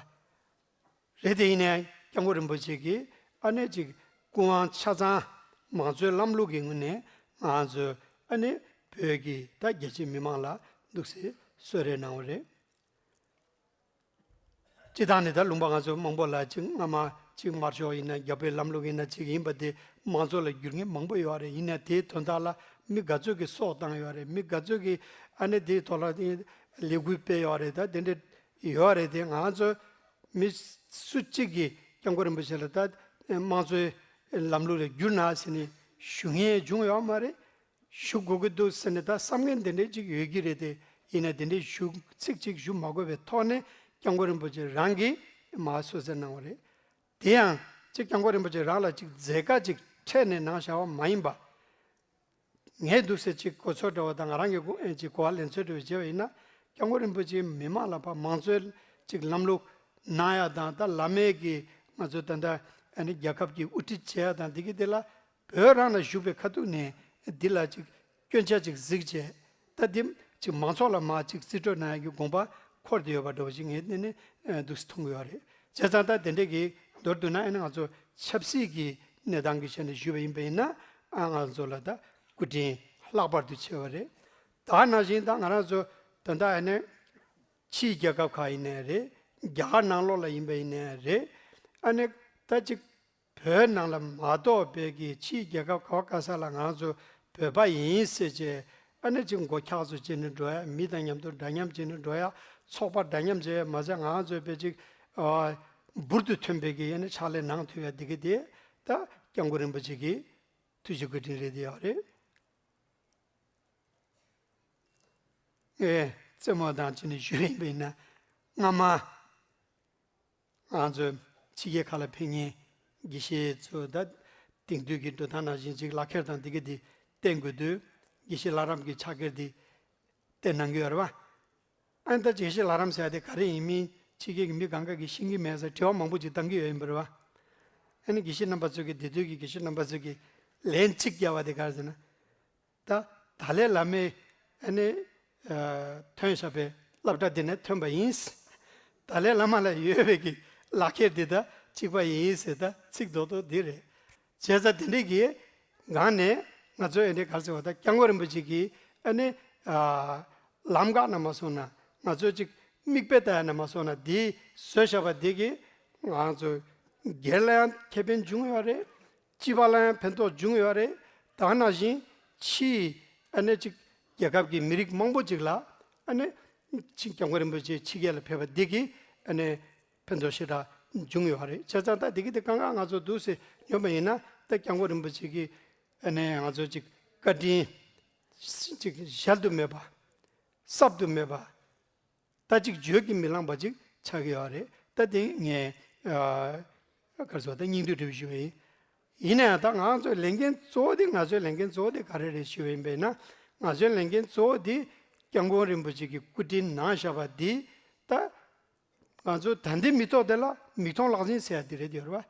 རེད་དེ་ཡིན་ནའི་སྐྱབས་མགོན་རིན་པོ་ཆེ་གིས་ཨ་ནི་ཅིག་སྐུ་དབང་ཆ་ཚང་མང་གཙོའི་ལམ་ལུགས་ཀྱི་ངོས་ནས་ང་ཚོས་ཨ་ནི་བོད་ཀྱི་ད་རྒྱ་ཆེ་མི་མང་ལ་འདུག་སེ་གསོལ་རས་གནང་བ་རེད། སྤྱི་བཏང་ནས་ད་ལུང་པ་ང་ཚོ་མང་པོ་ལ་ཅིག་སྔ་མ་ཅིག་དམར་ཤོག་ཡིན་ན་རྒྱ་བོད་ལམ་ལུགས་ཡིན་ན་ཅིག་ཡིན་པ་དེ་མང་གཙོ་ལ་བསྒྱུར་མཁན་མང་པོ་ཡོད་རེད། ཡིན་ན་དེའི་དོན་དག་ལ་མི་ག་ཚོད་ཀྱི་སྲོག་བཏང་ཡོད་རེད། མི་ག་ཚོད་ཀྱི་ཨ་ནི་དེའི་ཐོག་ལ་ལས་འགུལ་སྤེལ་ཡོད་རེད། ད་དེ་འདྲ་ཡོད་རེད་དེ། ང་ཚོ་མི་སུ་གཅིག་གིས་སྐྱབས་མགོན་རིན་པོ་ཆེ་ལ་ད་དམངས་གཙོའི་ལམ་ལུགས་ལ་བསྒྱུར་ན་ཟེར་ནས་ཞུ་མཁན་བྱུང་ཡོད་མ་རེད། ཞུ་དགོས་ཀྱི་འདུག་ཟེར་ནས་ད་བསམ་མཁན་དེ་འདྲས་ཅིག་ཡོད་ཀྱི་རེད་དེ། ཡིན་ན་དེ་འདྲས་ཞུ་ཚིག་གཅིག་ཞུ་མ་དགོས་པའི་ཐོག་ནས་སྐྱབས་མགོན་རིན་པོ་ཆེ་རང་གིས་མར་གསོལ་སྩལ་གནང་བ་རེད། དེ་ཡང་ ཅིག་སྐྱབས་མགོན་རིན་པོ་ཆེ་རང་ལ་ཅིག་མཛད་དཀའ་ཅིག་འཕྲད་ནས་གནང་བཞག་པ་མ་ཡིན་པ། ངས་འདུག་སེ་ཅིག་གོ་ཚོད་འདྲ་བ་དང་ང་རང་གི་གོ་ཨེ་ཅིག་གོ་བ་ལེན་ཚོད་འདྲ་བ་བྱས་པ་ཡིན་ན། སྐྱབས་མགོན་རིན་པོ་ཆེས་མི་མང་ལ་ཕར་མང་གཙོའི་ཅིག་ལམ་ལུགས་གནང་ཡ་དང་། ད་བླ་མའི་གི་ང་ཚོ་ད་ལྟ་ཨ་ནི་རྒྱལ་ཁབ་ཀྱི་དབུ་ཁྲིད་བྱེད་ཡ་དང་། འདི་གི་འདི་ལ་བོད་རང་ལ་བཞུགས་པའི་ཁ་ཐུག་ནས་འདི་ལ་ཅིག་སྐྱོན་ཆ་ཅིག་གཟིགས་བྱས། ད་འདི་ཅིག་མང་ཚོགས་ལ་མར་ཅིག་རྩིས་སྤྲོད་གནང་ཡ་གི་དགོངས་པ་འཁོར་བསྡད་ཡོད་པ་འདྲ་བོ་ཞིག་ངས་ནས་ནས་འདུག་སེ་མཐོང་གི་ཡོད་རེད། བྱས་ཙང་ད་དེ་འདྲས་ཀྱི་མདོར་བསྡུ་ན་ཨ་ནི་ང་ཚོ་ཆབ་སྲིད་ཀྱི་གནས་སྟངས་ཀྱི་ཆ་ནས་ཞུས་པ་ཡིན་པ་ཡིན་ན། ཨ་ང་ཚོ་ལ་ད་སྐུ་དྲིན་ལྷག་པར་དུ་ཆེ་བ་རེད། ད་ནང་བཞིན་ད་ང་རང་ཚོ་ད་ལྟ་ཨ་ནི་ཕྱིའི་རྒྱལ་ཁབ་ཁག་ཡིན་ནའི་རེད། རྒྱ་གར་ནང་ལོགས་ལ་ཡིན་པ་ཡིན་ནའི་རེད། ཨ་ནི་ད་ཅིག་བོད་ནང་ལ་མ་གཏོགས་པའི་གི་ཕྱིའི་རྒྱལ་ཁབ་ག་བ་ག་ས་ལ་ང་ཚོ་བོད་པ་ཡིན་ཟེར་བྱས། ཨ་ནི་ཅིག་མགོ་འཁྱག་བཟོ་བྱས་ནས་འགྲོ་ཡ། མི་དང་མཉམ་དུ་འདྲ་མཉམ་བྱས་ནས་འགྲོ་ཡ། ཚོགས་པ་འདྲ་མཉམ་བྱས་མ་ཟད། ང་ཚོའི་བོད་ཅིག་ཨ་འབུར་དུ་ཐོན་པའི་གི་ཨ་ནི་ཕྱག་ལས་གནང་ཐུབ་ཡ་འདི་གི་དེ་ད་སྐྱབས་མགོན་རིན་པོ་ཆེ་གི་ཐུགས་རྗེ་བཀའ་དྲིན་རེད་དེ་ཡོད་རེད། ཨེ་རྩེད་མོ་དང་བཅས་ནས་ཞུས་པ་ཡིན་པ་ཡིན་ན། སྔ་མ་ང་ཚོའི་ཕྱི་རྒྱལ་ཁག་ལ་ཕེབས་མཁན་དགེ་བཤེས་ཚོ་ད་དེང་དུས་ཀྱི་འགྲོ་སྟངས་ནང་བཞིན་ཅིག་ལག་ཁྱེར་དང་འདི་ག་འདི་བསྟན་དགོས་དུས། དགེ་བཤེས་ལྷ་རམས་ཀྱི་ཕྱག་འཁྱེར་འདི་བསྟན་གནང་གི་ཡོད་རེད་པ། ཨ་ནི་ད་དགེ་བཤེས་ལྷ་རམས་ཟེར་ཡ་དེ་ག་རེ་ཡིན་མིན་ཕྱི་རྒྱལ་གྱི་མི་གང་ག་གིས་ཤེས་ཀྱི་མེད་ཟེར་དྲི་བ་མང་པོ་ཅིག་བཏང་གི་ཡོད་ཡིན་པ་རེད་པ། ཨ་ནི་དགེ་བཤེས་རྣམ་པ་ཚོ་གིས། དེ་དུས་ཀྱི་དགེ་བཤེས་རྣམ་པ་ཚོ་གིས་ལན་གཅིག་བརྒྱབ་པ་དེ་ག་རེ་ཟེར་ན། ད་ཏཱ་ལའི་བླ་མས་ཨ་ནི་ཨ་ཐོན་བཞག་པའི་སློབ་གྲྭ་འདི་ནས་ཐོན་པ་ཡིན། ཏཱ་ལའི་བླ་མ་ལ་ཡོད་པའི་གི་ལག་ཁྱེར་འདི་དང་གཅིག་པ་ཡིན་ཟེར། ད་ཚིག་རྡོག་རྡོག་འདི་རེད། བྱས་ཙང་དེ་འདྲའི་གི་སྒང་ནས་ང་ཚོས་ཨ་ནི་ག་རེ་ཟེར་བ། ད་སྐྱབས་མགོན་རིན་པོ་ཆེ་གིས་ཨ་ནི་ཨ་ལམ་ཁ་ནས་མ་སོང་ན། ང་ཚོས་ཅིག་མིག་དཔེ་ལྟ་ཡ་ནས་མ་སོང་ན། འདི་བཟོས་བཞག་པ་འདི་གིས་ང་ཚོ་སྒེར་ལ་ཡང་ཁེ་ཕན་བྱུང་ཡོད་རེད། སྤྱི་པ་ལ་ཡང་ཕན་ཐོགས་བྱུང་ཡོད་རེད། ད་ག་ནང་བཞིན་ཕྱིའི་ཨ་ནི་ཅིག་རྒྱལ་ཁབ་ཀྱི་མི་རིགས་མང་པོ་ཅིག་ལ་ཨ་ནི་ཅིག་སྐྱབས་མགོན་རིན་པོ་ཆེ་ཕྱི་རྒྱལ་ལ་ཕེབས་པ་འདི་གིས་ཨ་ནི་ཕན་ཐོགས་ཞེ་དྲག་བྱུང་ཡོད་རེད། བྱས་ཙང་ད་འདི་གི་དེ་གང་ག་ང་ཚོ་འདུག་སེ་ཡོང་བ་ཡིན་ན། ད་སྐྱབས་མགོན་རིན་པོ་ཆེ་གིས་ཨ་ནི་ང་ཚོ་ཅིག་བཀའ་དྲིན་ཅིག་གཞལ་དུ་མེད་པ། གསབ་ཏུ་མེད་པ། ད་ཅིག་བརྗོད་ཀྱིས་མི་ལངས་པ་ཅིག་ཆགས་ཀྱི་ཡོད་རེད། ད་དེ་ངས་ཨ་ག་རེ་ཟེར་བ། ད་སྙིང་བསྡུས་འདྲ་བོ་ཞུ་བ་ཡིན། ཡིན་ན་ཡང་ད་ང་ཚོའི་ལས་འགན་གཙོ་བོ་དེ། ང་ཚོའི་ལས་འགན་གཙོ་བོ་དེ་ག་རེ་རེད་ཞུ་བ་ཡིན་པས་ན། ང་ཚོའི་ལས་འགན་གཙོ་བོ་དེ་སྐྱབས་མགོན་རིན་པོ་ཆེ་གིས་སྐུ་དྲིན་གནང་བཞག་པ་འདི། ད་ང་ཚོ་ད་ལྟའི་མི་ཐོག་དེ་ལ་མིག་མཐོང་ལག་ཟིན་ཟེར་ཡ་དེ་རེད་ཡོད་རེད་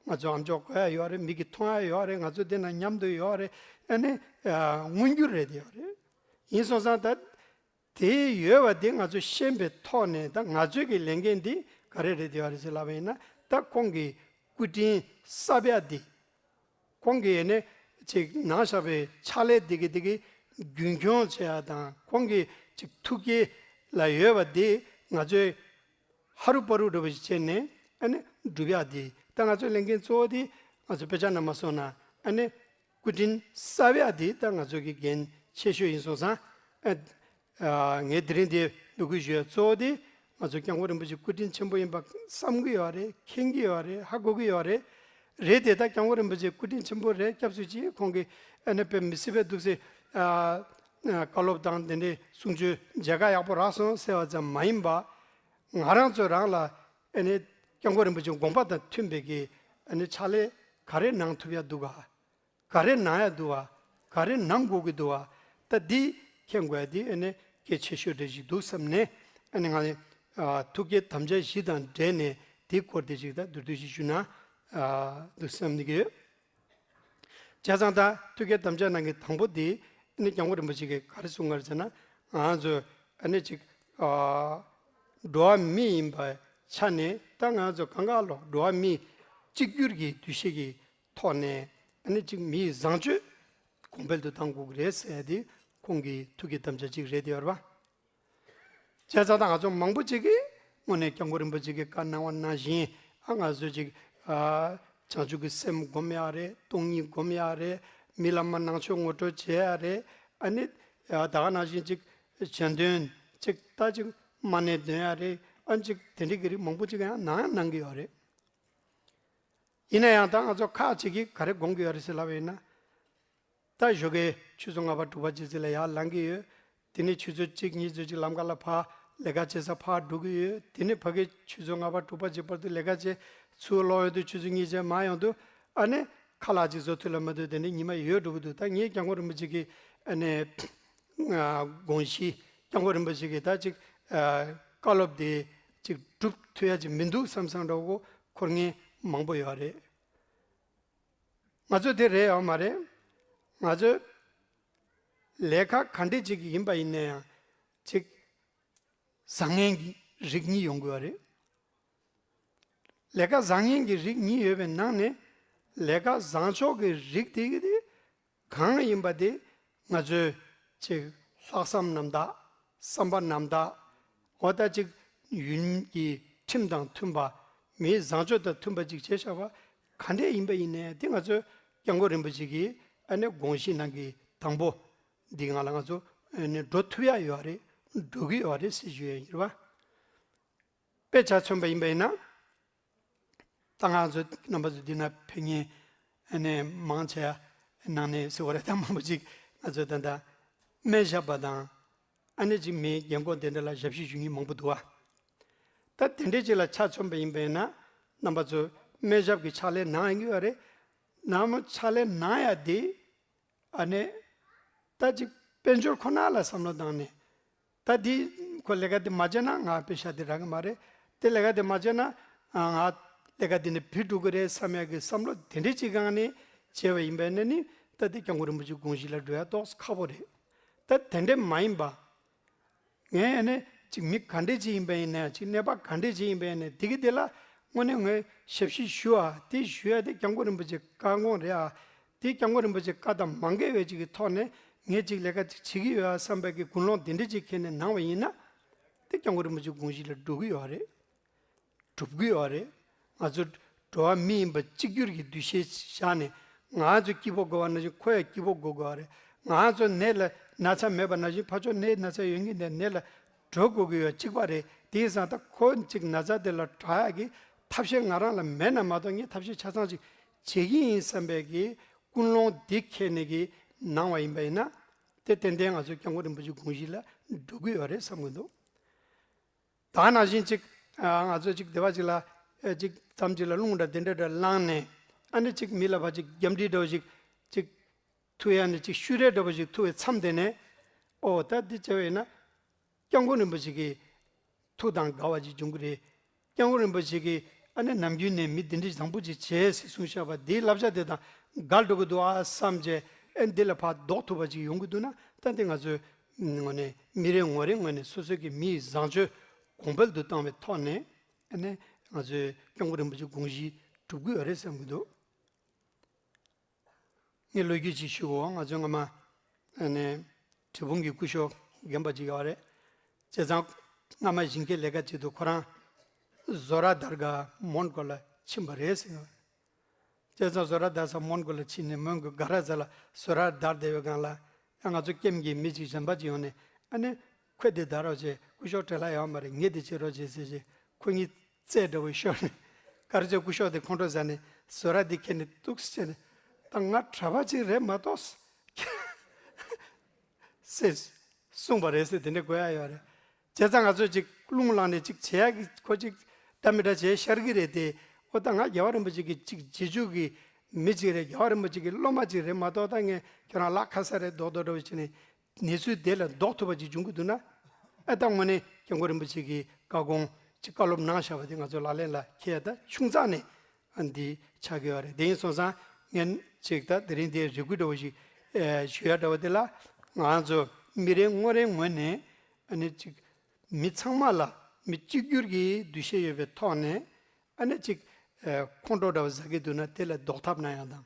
པ། ང་ཚོ་ཨམ་ཅོག་གོ་ཡ་ཡོད་རེད། མིག་གིས་མཐོང་ཡ་ཡོད་རེད། ང་ཚོ་དེ་ན་མཉམ་དུ་ཡོད་རེད། ཨ་ནི་ཨ་མངོན་གྱུར་རེད་ཡོད་རེད། ཡིན་སོང་ཙང་ད་དེ་ཡོད་པ་དེ་ང་ཚོས་ཤེས་པའི་ཐོག་ནས། ད་ང་ཚོའི་གི་ལས་འགན་འདི་ག་རེ་རེད་ཡོད་རེད་ཟེར་ལབ་པ་ཡིན་ན། ད་ཁོང་གིས་སྐུ་དྲིན་གསབ་ཡ་འདི། ཁོང་གིས་ནི་ཅིག་གནང་བཞག་པའི་ཕྱག་ལས་འདི་གི་འདི་གི་རྒྱུན་འཁྱོངས་བྱེད་ཡ་དང་། ཁོང་གི་ཅིག་ཐུགས་བསྐྱེད་ལ་ཡོད་པ་འདི་ང་ཚོས་ཧ་རུ་པ་རུ་འདྲ་བོ་ཞིག་བྱས་ནས་ཨ་ནི་སྒྲུབ་ཡ་འདི། ད་ང་ཚོའི་ལས་འགན་གཙོ་བོ་འདི་ང་ཚོ་དཔེ་ཆ་ནང་མ་སོང་ན་ཨ་ནི་སྐུ་དྲིན་གསབ་ཡ་འདི་ད་ང་ཚོ་གི་འགན་ཆེ་ཤོས་ཡིན་སོང་ཙང་། ཨ། ཨ། ངས་དེ་རིང་འདིར་འབོད་སྐུལ་ཞུ་ཡ་གཙོ་བོ་དེ་ང་ཚོ་སྐྱབས་མགོན་རིན་པོ་ཆེ་སྐུ་དྲིན་ཆེན་པོ་ཡིན་པ་བསམ་གྱི་ཡོད་རེད། མཁྱེན་གྱི་ཡོད་རེད། ཧ་གོ་གི་ཡོད་རེད། རེད་དེ། ད་སྐྱབས་མགོན་རིན་པོ་ཆེ་སྐུ་དྲིན་ཆེན་པོ་རེད། སྐྱབས་སུ་མཆི། ཁོང་གིས་ཨ་ནི་དཔེ་མི་སྲིད་པའི་འདུག་སེ། ཨ། ཨ། བཀའ་སློབ་དང་དེ་འདྲའི་གསུང་ཆོས་མཇལ་ཁ་ཡག་པོ་རག་སོང་ཟེར་བ་ཙམ་མ་ཡིན་པ། ང་རང་ཚོ་རང་ལ་ཨ་ནི་སྐྱབས་མགོན་རིན་པོ་ཆེ་དགོངས་པ་དང་མཐུན་པའི་གི་ཨ་ནི་ཕྱག་ལས་ག་རེ་གནང་ཐུབ་ཡ་འདུག་ག་ག་རེ་གནང་ཡ་འདུག་བ། ག་རེ་གནང་དགོས་ཀྱི་འདུག་བ། ད་འདི་མཁྱེན་དགོས་ཡ་འདི་ཨ་ནི་གལ་ཆེ་ཤོས་འདྲ་ཞིག་འདུག་བསམ་ནས། ཨ་ནི་ང་ནི་ཨ་ཐུགས་བསྐྱེད་དམ་བཅའ་བཞི་དང་འབྲེལ་ནས་འདིའི་སྐོར་དེ་ཞིག་ད་མདོར་བསྡུས་ཤིག་ཞུ་ན་ཨ་འདུག་བསམ་ནི་གི་ཡོད། བྱས་ཙང་ད་ཐུགས་བསྐྱེད་དམ་བཅའ་ནང་གི་དང་པོ་འདི་ཨ་ནི་སྐྱབས་མགོན་རིན་པོ་ཆེ་གིས་ག་རེ་གསུངས་པ་རེད་ཟེར་ན། ང་ཚོ་ཨ་ནི་ཅིག་ཨ་འགྲོ་བ་མི་ཡིན་པའི་ཆ་ནས། ད་ང་ཚོ་གང་ག་ལོ་འགྲོ་བ་མི་གཅིག་གྱུར་གྱི་འདུ་ཤེས་ཀྱི་ཐོག་ནས་ཨ་ནི་ཅིག་མིའི་བཟང་སྤྱོད་གོང་འཕེལ་དུ་གཏང་དགོས་ཀྱི་རེད་ཟེར་ཡ་དེ་ཁོང་གི་ཐུགས་ཀྱི་དམ་བཅའ་ཅིག་རེད་དེ་ཡོད་རེད་པ། བྱས་ཙང་ད་ང་ཚོ་མང་པོ་ཅིག་གིས་དངོས་གནས་སྐྱབས་མགོན་རིན་པོ་ཆེ་གིས་བཀའ་གནང་བ་ནང་བཞིན། ཨ་ང་ཚོ་ཅིག་ཨ་བྱང་ཆུབ་ཀྱི་སེམས་སྒོམ་ཡག་རེད། སྟོང་ཉིད་སྒོམ་ཡག་རེད། མི་ལ་མ་ནང་ཆོས་ངོ་སྤྲོད་བྱེད་ཡག་རེད། ཨ་ནི་ཨ་ད་ག་ནང་བཞིན་ཅིག་གཞན་དོན་ཅིག་ད་ཅིག་མ་ཎི་འདོན་ཡག་རེད། ཨ་ཅིག་དེ་འདྲའི་གི་རིགས་མང་པོ་ཅིག་ཡང་གནང་ཡང་གནང་གི་ཡོད་རེད། ཡིན་ན་ཡང་ད་ང་ཚོ་ཁག་ཅིག་གིས་ག་རེ་དགོངས་ཀྱི་ཡོད་རེད་ཟེར་ལབ་པ་ཡིན་ན། ད་ཞོགས་ཀའི་ཆུ་ཚོད་ལྔ་པ་དྲུག་པ་ཅིག་ཙམ་ལ་ཡར་ལངས་ཀྱི་ཡོད། དེ་ནས་ཆུ་ཚོད་གཅིག་གཉིས་ཙམ་ཅིག་ལམ་ཁ་ལ་ཕར་ལས་ཀ་བྱེད་ས་ཕར་འགྲོ་གི་ཡོད། དེ་ནས་ཕ་གི་ཆུ་ཚོད་ལྔ་པ་དྲུག་པ་ཅིག་བར་དུ་ལས་ཀ་བྱས། ཚུར་ལོག་ཡོང་དུས་ཆུ་ཚོད་གཉིས་ཅན་མར་ཡོང་དུས་ཨ་ནི་ཁ་ལག་ཅིག་བཟོ་ཐུབ་ལ་མ་ཐུབ་དེ་འདྲའི་ཉི་མ་ཡོལ་འགྲོ་གི་འདུག་ད་ངས་སྐྱབས་མགོན་རིན་པོ་ཆེ་གི་ཨ་ནི་དགོངས་གཞི། སྐྱབས་མགོན་རིན་པོ་ཆེ་གི་ད་ཅིག་བཀའ་སློབ་དེ་ཅིག་སྒྲུབ་ཐུབ་ཡ་ཅིག་མི་འདུག་བསམ་བསམ་འདྲ་བོ་འཁོར་མཁན་མང་པོ་ཡོད་རེད། ང་ཚོ་དེ་རེད་ཡོད་མ་རེད། ང་ཚོས་ལས་ཀ་ག་འདྲས་ཅིག་ཡིན་པ་ཡིན་ན་ཡང་ཅིག་བཟང་ངན་གྱི་རིགས་གཉིས་ཡོང་གི་ཡོད་རེད། ལས་ཀ་བཟང་ངན་གྱི་རིགས་གཉིས་ཡོད་པའི་ནང་ནས་ལས་ཀ་བཟང་ཕྱོགས་ཀྱི་རིགས་དེ་གི་དེ་གང་ཡིན་པ་དེ་ང་ཚོས་ཅིག་ལྷག་བསམ་རྣམ་དག་བསམ་པ་རྣམ་དག་འོ་ད་ཅིག་ཡུན་གྱི་ཁྲིམས་དང་མཐུན་པ། མིའི་བཟང་སྤྱོད་དང་མཐུན་པ་ཅིག་བྱས་བཞག་པ་ག་འདྲས་ཡིན་པ་ཡིན་ནའི་དེ་ང་ཚོས་སྐྱབས་མགོན་རིན་པོ་ཆེ་གིས་ཨ་ནི་དགོངས་གཞི་ནང་གི་དང་པོ་འདི་ང་ལ་ང་ཚོ་ཨ་ནི་འགྲོ་ཐུབ་ཡ་ཡོད་རེད། འགྲོ་གི་ཡོད་རེད་ཟེར་ཞུ་ཡ་ཡིན་རེད་བ། དཔེ་ཆ་མཚོན་པ་ཡིན་པ་ཡིན་ན། ད་ང་ཚོ་རྣམ་པ་ཚོ་འདི་ན་ཕེབས་མཁན་ཨ་ནི་མང་ཆེ་བ་ནང་ནས་ཟེར་བ་རེད། ད་མང་པོ་ཅིག་ང་ཚོ་ད་ལྟ་སྨན་ཞབས་པ་དང་ཨ་ནི་ཅིག་མིའི་རྒན་འཁོགས་དེ་འདྲ་ལ་ཞབས་ཕྱི་ཞུ་མཁན་མང་པོ་འདུག་བ། ད་དེ་འདྲས་ཅིག་ལ་ཆ་མཚོན་པ་ཡིན་པ་ཡིན་ན་རྣམ་པ་ཚོ་སྨན་ཞབས་ཀྱི་ཕྱག་ལས་གནང་ཡོང་གི་ཡོད་རེད། ནང་མ་ཕྱག་ལས་གནང་ཡ་དེ། ཨ་ནི། ད་ཅིག་དཔལ་འབྱོར་ཁོ་ན་ལ་བསམ་བློ་བཏང་ནས། ད་འདི་ཁོ་ལས་ཀ་དེ་མ་བྱས་ན་ང་པེ་ཤ་དེ་རག་གི་མ་རེད། དེ་ལས་ཀ་དེ་མ་བྱས་ན་ང་ལས་ཀ་དེ་ནས་བུད་འགྲོ་གི་རེད་བསམ་ཡ་གི་བསམ་བློ་དེ་འདྲས་ཅིག་སྒང་ནས་བྱས་པ་ཡིན་པས་ན་ནི་ད་དེ་སྐྱབས་མགོན་རིན་པོ་ཆེ་དགོངས་གཞི་ལ་འགྲོ་ཡ་ཏོག་ཙམ་ཁག་པོ་རེད། ད་དེ་འདྲས་མ་ཡིན་པ། ངས་ཨ་ནི་ཅིག་མི་ག་འདྲས་ཅིག་ཡིན་པ་ཡིན་ནའི་ཅིག་གནས་བབ་ག་འདྲས་ཅིག་ཡིན་པ་ཡིན་ནའི་དེ་གི་དེ་ལ་དངོས་གནས་ངས་ཞབས་ཕྱི་ཞུ་བ་དེ་ཞུ་ཡ་དེ་སྐྱབས་མགོན་རིན་པོ་ཆེ་བཀའ་དགོངས་རེད་ཨ། དེ་སྐྱབས་མགོན་རིན་པོ་ཆེ་བཀའ་དང་མ་འགལ་བའི་ཅིག་གི་ཐོག་ནས་ངས་ཅིག་ལས་ཀ་ཅིག་བྱེད་ཀྱི་ཡོད་ཨ་བསམ་པའི་གི་ཀུན་སློང་དེ་འདྲས་ཅིག་འཁྱེར་ནས་གནང་བ་ཡིན་ན། དེ་སྐྱབས་མགོན་རིན་པོ་ཆེ་དགོངས་གཞི་ལ་འགྲོ་གི་ཡོད་རེད། སྒྲུབ་ཀྱི་ཡོད་རེད། ང་ཚོ་འགྲོ་བ་མི་ཡིན་པ་གཅིག་གྱུར་གྱི་འདུ་ཤེས་བཞག་ནས་ང་ཚོ་སྐྱིད་པོ་དགོས་པ་ནང་བཞིན་ཁོ་ཡང་སྐྱིད་པོ་དགོས་དགོས་པ་རེད། ང་ཚོ་ནད་ལ་ན་ཚ་མེད་པ་ནང་བཞིན་ཕར་ཕྱོགས་ནད་ན་ཚ་ཡོད་མཁན་དེ་ནད་ལ་གྲོལ་དགོས་ཀྱི་ཡོད་གཅིག་པ་རེད། དེ་ཡིན་ཙང་ད་ཁོ་གཅིག་ན་ཚ་དེ་ལ་དྲག་ཡག་གི་ཐབས་ཤེས་ང་རང་ལ་མེད་ན་མ་གཏོགས་ངས་ཐབས་ཤེས་ཆ་ཚང་ཅིག་བྱེད་ཀྱི་ཡིན་བསམ་པའི་གི་ཀུན་སློང་འདི་འཁྱེར་ནས་གི་གནང་བ་ཡིན་པ་ཡིན་ན། དེ་ཏན་ཏན་ང་ཚོ་སྐྱབས་མགོན་རིན་པོ་ཆེ་དགོངས་གཞི་ལ་འགྲོ་གི་ཡོད་རེད་བསམ་གི་འདུག་ད་ནང་བཞིན་ཅིག་ང་ཚོ་ཅིག་སྡེ་བ་ཅིག་ལ་ཅིག་མཚམས་ཅིག་ལ་རླུང་འདྲ་དེ་འདྲ་འདྲ་ལངས་ནས་ཨ་ནི་ཅིག་མི་ལ་ཕར་ཅིག་རྒྱབ་འདྲི་འདྲ་བོ་ཅིག་ཅིག་ཐུག་ཡ་ནི་ཅིག་ཤུ་རེ་འདྲ་བོ་ཅིག་ཐུག་པའི་མཚམས་དེ་ནས་ཨོ་ད་འདི་བྱས་པ་ཡིན་ན་སྐྱབས་མགོན་རིན་པོ་ཆེ་གི་ཐུགས་དང་འགལ་བ་ཅིག་འབྱུང་གི་རེད། སྐྱབས་མགོན་རིན་པོ་ཆེ་གིས་ཨ་ནི་ནམ་རྒྱུན་ནས་མི་འདི་འདྲ་བཟང་པོ་ཅིག་བྱས་ཟེར་གསུངས་བཞག་པ་འདིའི་བསླབ་བྱ་དེ་དང་འགལ་འགྲོ་གི་འདུག་ཨ་བསམ་བྱས་ཨེ་འདི་ལ་ཕར་ལྡོག་ཐུབ་པ་ཅིག་ཡོང་གི་འདུག་ན་ད་འདི་ང་ཚོའི་ངོས་ནས་མི་རེ་ངོ་རེ་ངོས་ནས་སོ་སོའི་གི་མིའི་བཟང་སྤྱོད་གོང་འཕེལ་དུ་བཏང་བའི་ཐོག་ནས་ཨ་ནི་ང་ཚོའི་སྐྱབས་མགོན་རིན་པོ་ཆེ་དགོངས་གཞི་སྒྲུབ་ཀྱི་ཡོད་རེད་བསམ་གྱི་འདུག་ངས་ལོ་རྒྱུས་ཅིག་ཞུ་གོ། ང་ཚོའི་སྔ་མ་ཨ་ནི་གྲི་སྤུངས་ཀྱི་སྐུ་ཞབས་རྒན་པ་ཅིག་ཡོད་རེད། བྱས་ཙང་སྔ་མ་ཞིང་ཁའི་ལས་ཀ་བྱེད་དུས་ཁོ་རང་ཟོ་ར་དར་ག་མོན་གྷོ་ལ་ཕྱིན་པ་རེད་ཟེར། བྱས་ཙང་ཟོ་ར་དར་ས་མོན་གྷོ་ལ་ཕྱིན་ནས་མོན་གྷོ་གྷ་ར་ཛ་ལ་ཟོ་ར་དར་བསྡད་པའི་སྒང་ལ་ང་ཚོ་ཀེམ་གྱི་མི་ཅིག་གཞན་པ་ཅིག་ཡོང་ནས་ཨ་ནི་ཁོས་འདི་དར་རོགས་བྱེད། སྐུ་ཞབས་བྲེལ་བ་ཡོད་མ་རེད། ངས་འདི་བྱེད་རོགས་བྱེད་ཟེར་བྱས་ཁོ་གཉིས་རྩེད་འདྲ་བོ་ཤོར་ནས་ག་རེ་བྱས་སྐུ་ཞབས་དེ་ཁོང་ཁྲོ་ཟ་ནས་ཟོ་ར་འདི་ཁྱེར་ནས་ཏོག་ཙམ་བྱས་ནས་ད་ང་གྲྭ་པ་ཅིག་རེད་མ་གཏོགས་ཟེར་གསུངས་པ་རེད་ཟེར་དེ་འདྲ་གོ་ཡ་ཡོད་རེད། བྱས་ཙང་ང་ཚོས་ཅིག་རླུང་ལངས་ནས་ཅིག་བྱེད་ཡག་གི་ཁོ་ཅིག་འདྲ་མི་འདྲ་བྱས་ཤར་གི་རེད་དེ། ཨོ་ད་ང་རྒྱལ་བ་རིན་པོ་ཆེ་གི་ཅིག་རྗེས་འཇུག་གི་མི་ཅིག་རེད། རྒྱལ་བ་རིན་པོ་ཆེ་གི་སློབ་མ་ཅིག་རེད་མ་གཏོགས་ད་ངས་ཁྱོད་རང་ལག་ཁ་ས་རེད་རྡོག་རྡོག་འདྲ་བོ་བྱས་ནས་གནས་ཚུལ་དེ་ལ་ལྡོག་ཐུབ་པ་ཅིག་འབྱུང་གི་འདུག་ན། ཨ་ད་དངོས་གནས་སྐྱབས་མགོན་རིན་པོ་ཆེ་གི་བཀའ་དགོངས་ཅིག་བཀའ་སློབ་གནང་བཞག་པ་དེ་ང་ཚོ་ལག་ལེན་ལ་འཁེལ་ཡ་ད་ཆུང་ཙག་ནས་ཨ་འདི་ཆགས་ཀྱི་ཡོད་རེད། དེ་ཡིན་སོང་ཙང་ངས་ཅིག་ད་དེ་རིང་འདིའི་རེ་སྐུལ་འདྲ་བོ་ཞིག་ཨེ་ཞུ་ཡ་འདྲ་བོ་དེ་ལ་ང་ཚོ་མི་རེ་ངོ་རེ་ངོས་ནས་ཨ་ནི་ཅིག་མི་ཚང་མ་ལ་མི་གཅིག་གྱུར་གྱི་འདུ་ཤེས་ཡོད་པའི་ཐོག་ནས་ཨ་ནི་ཅིག་ཨེ་ཁོང་ཁྲོ་འདྲ་བོ་ཟ་གི་འདུག་ན་དེ་ལ་ཟློག་ཐབས་གནང་ཡ་དང་།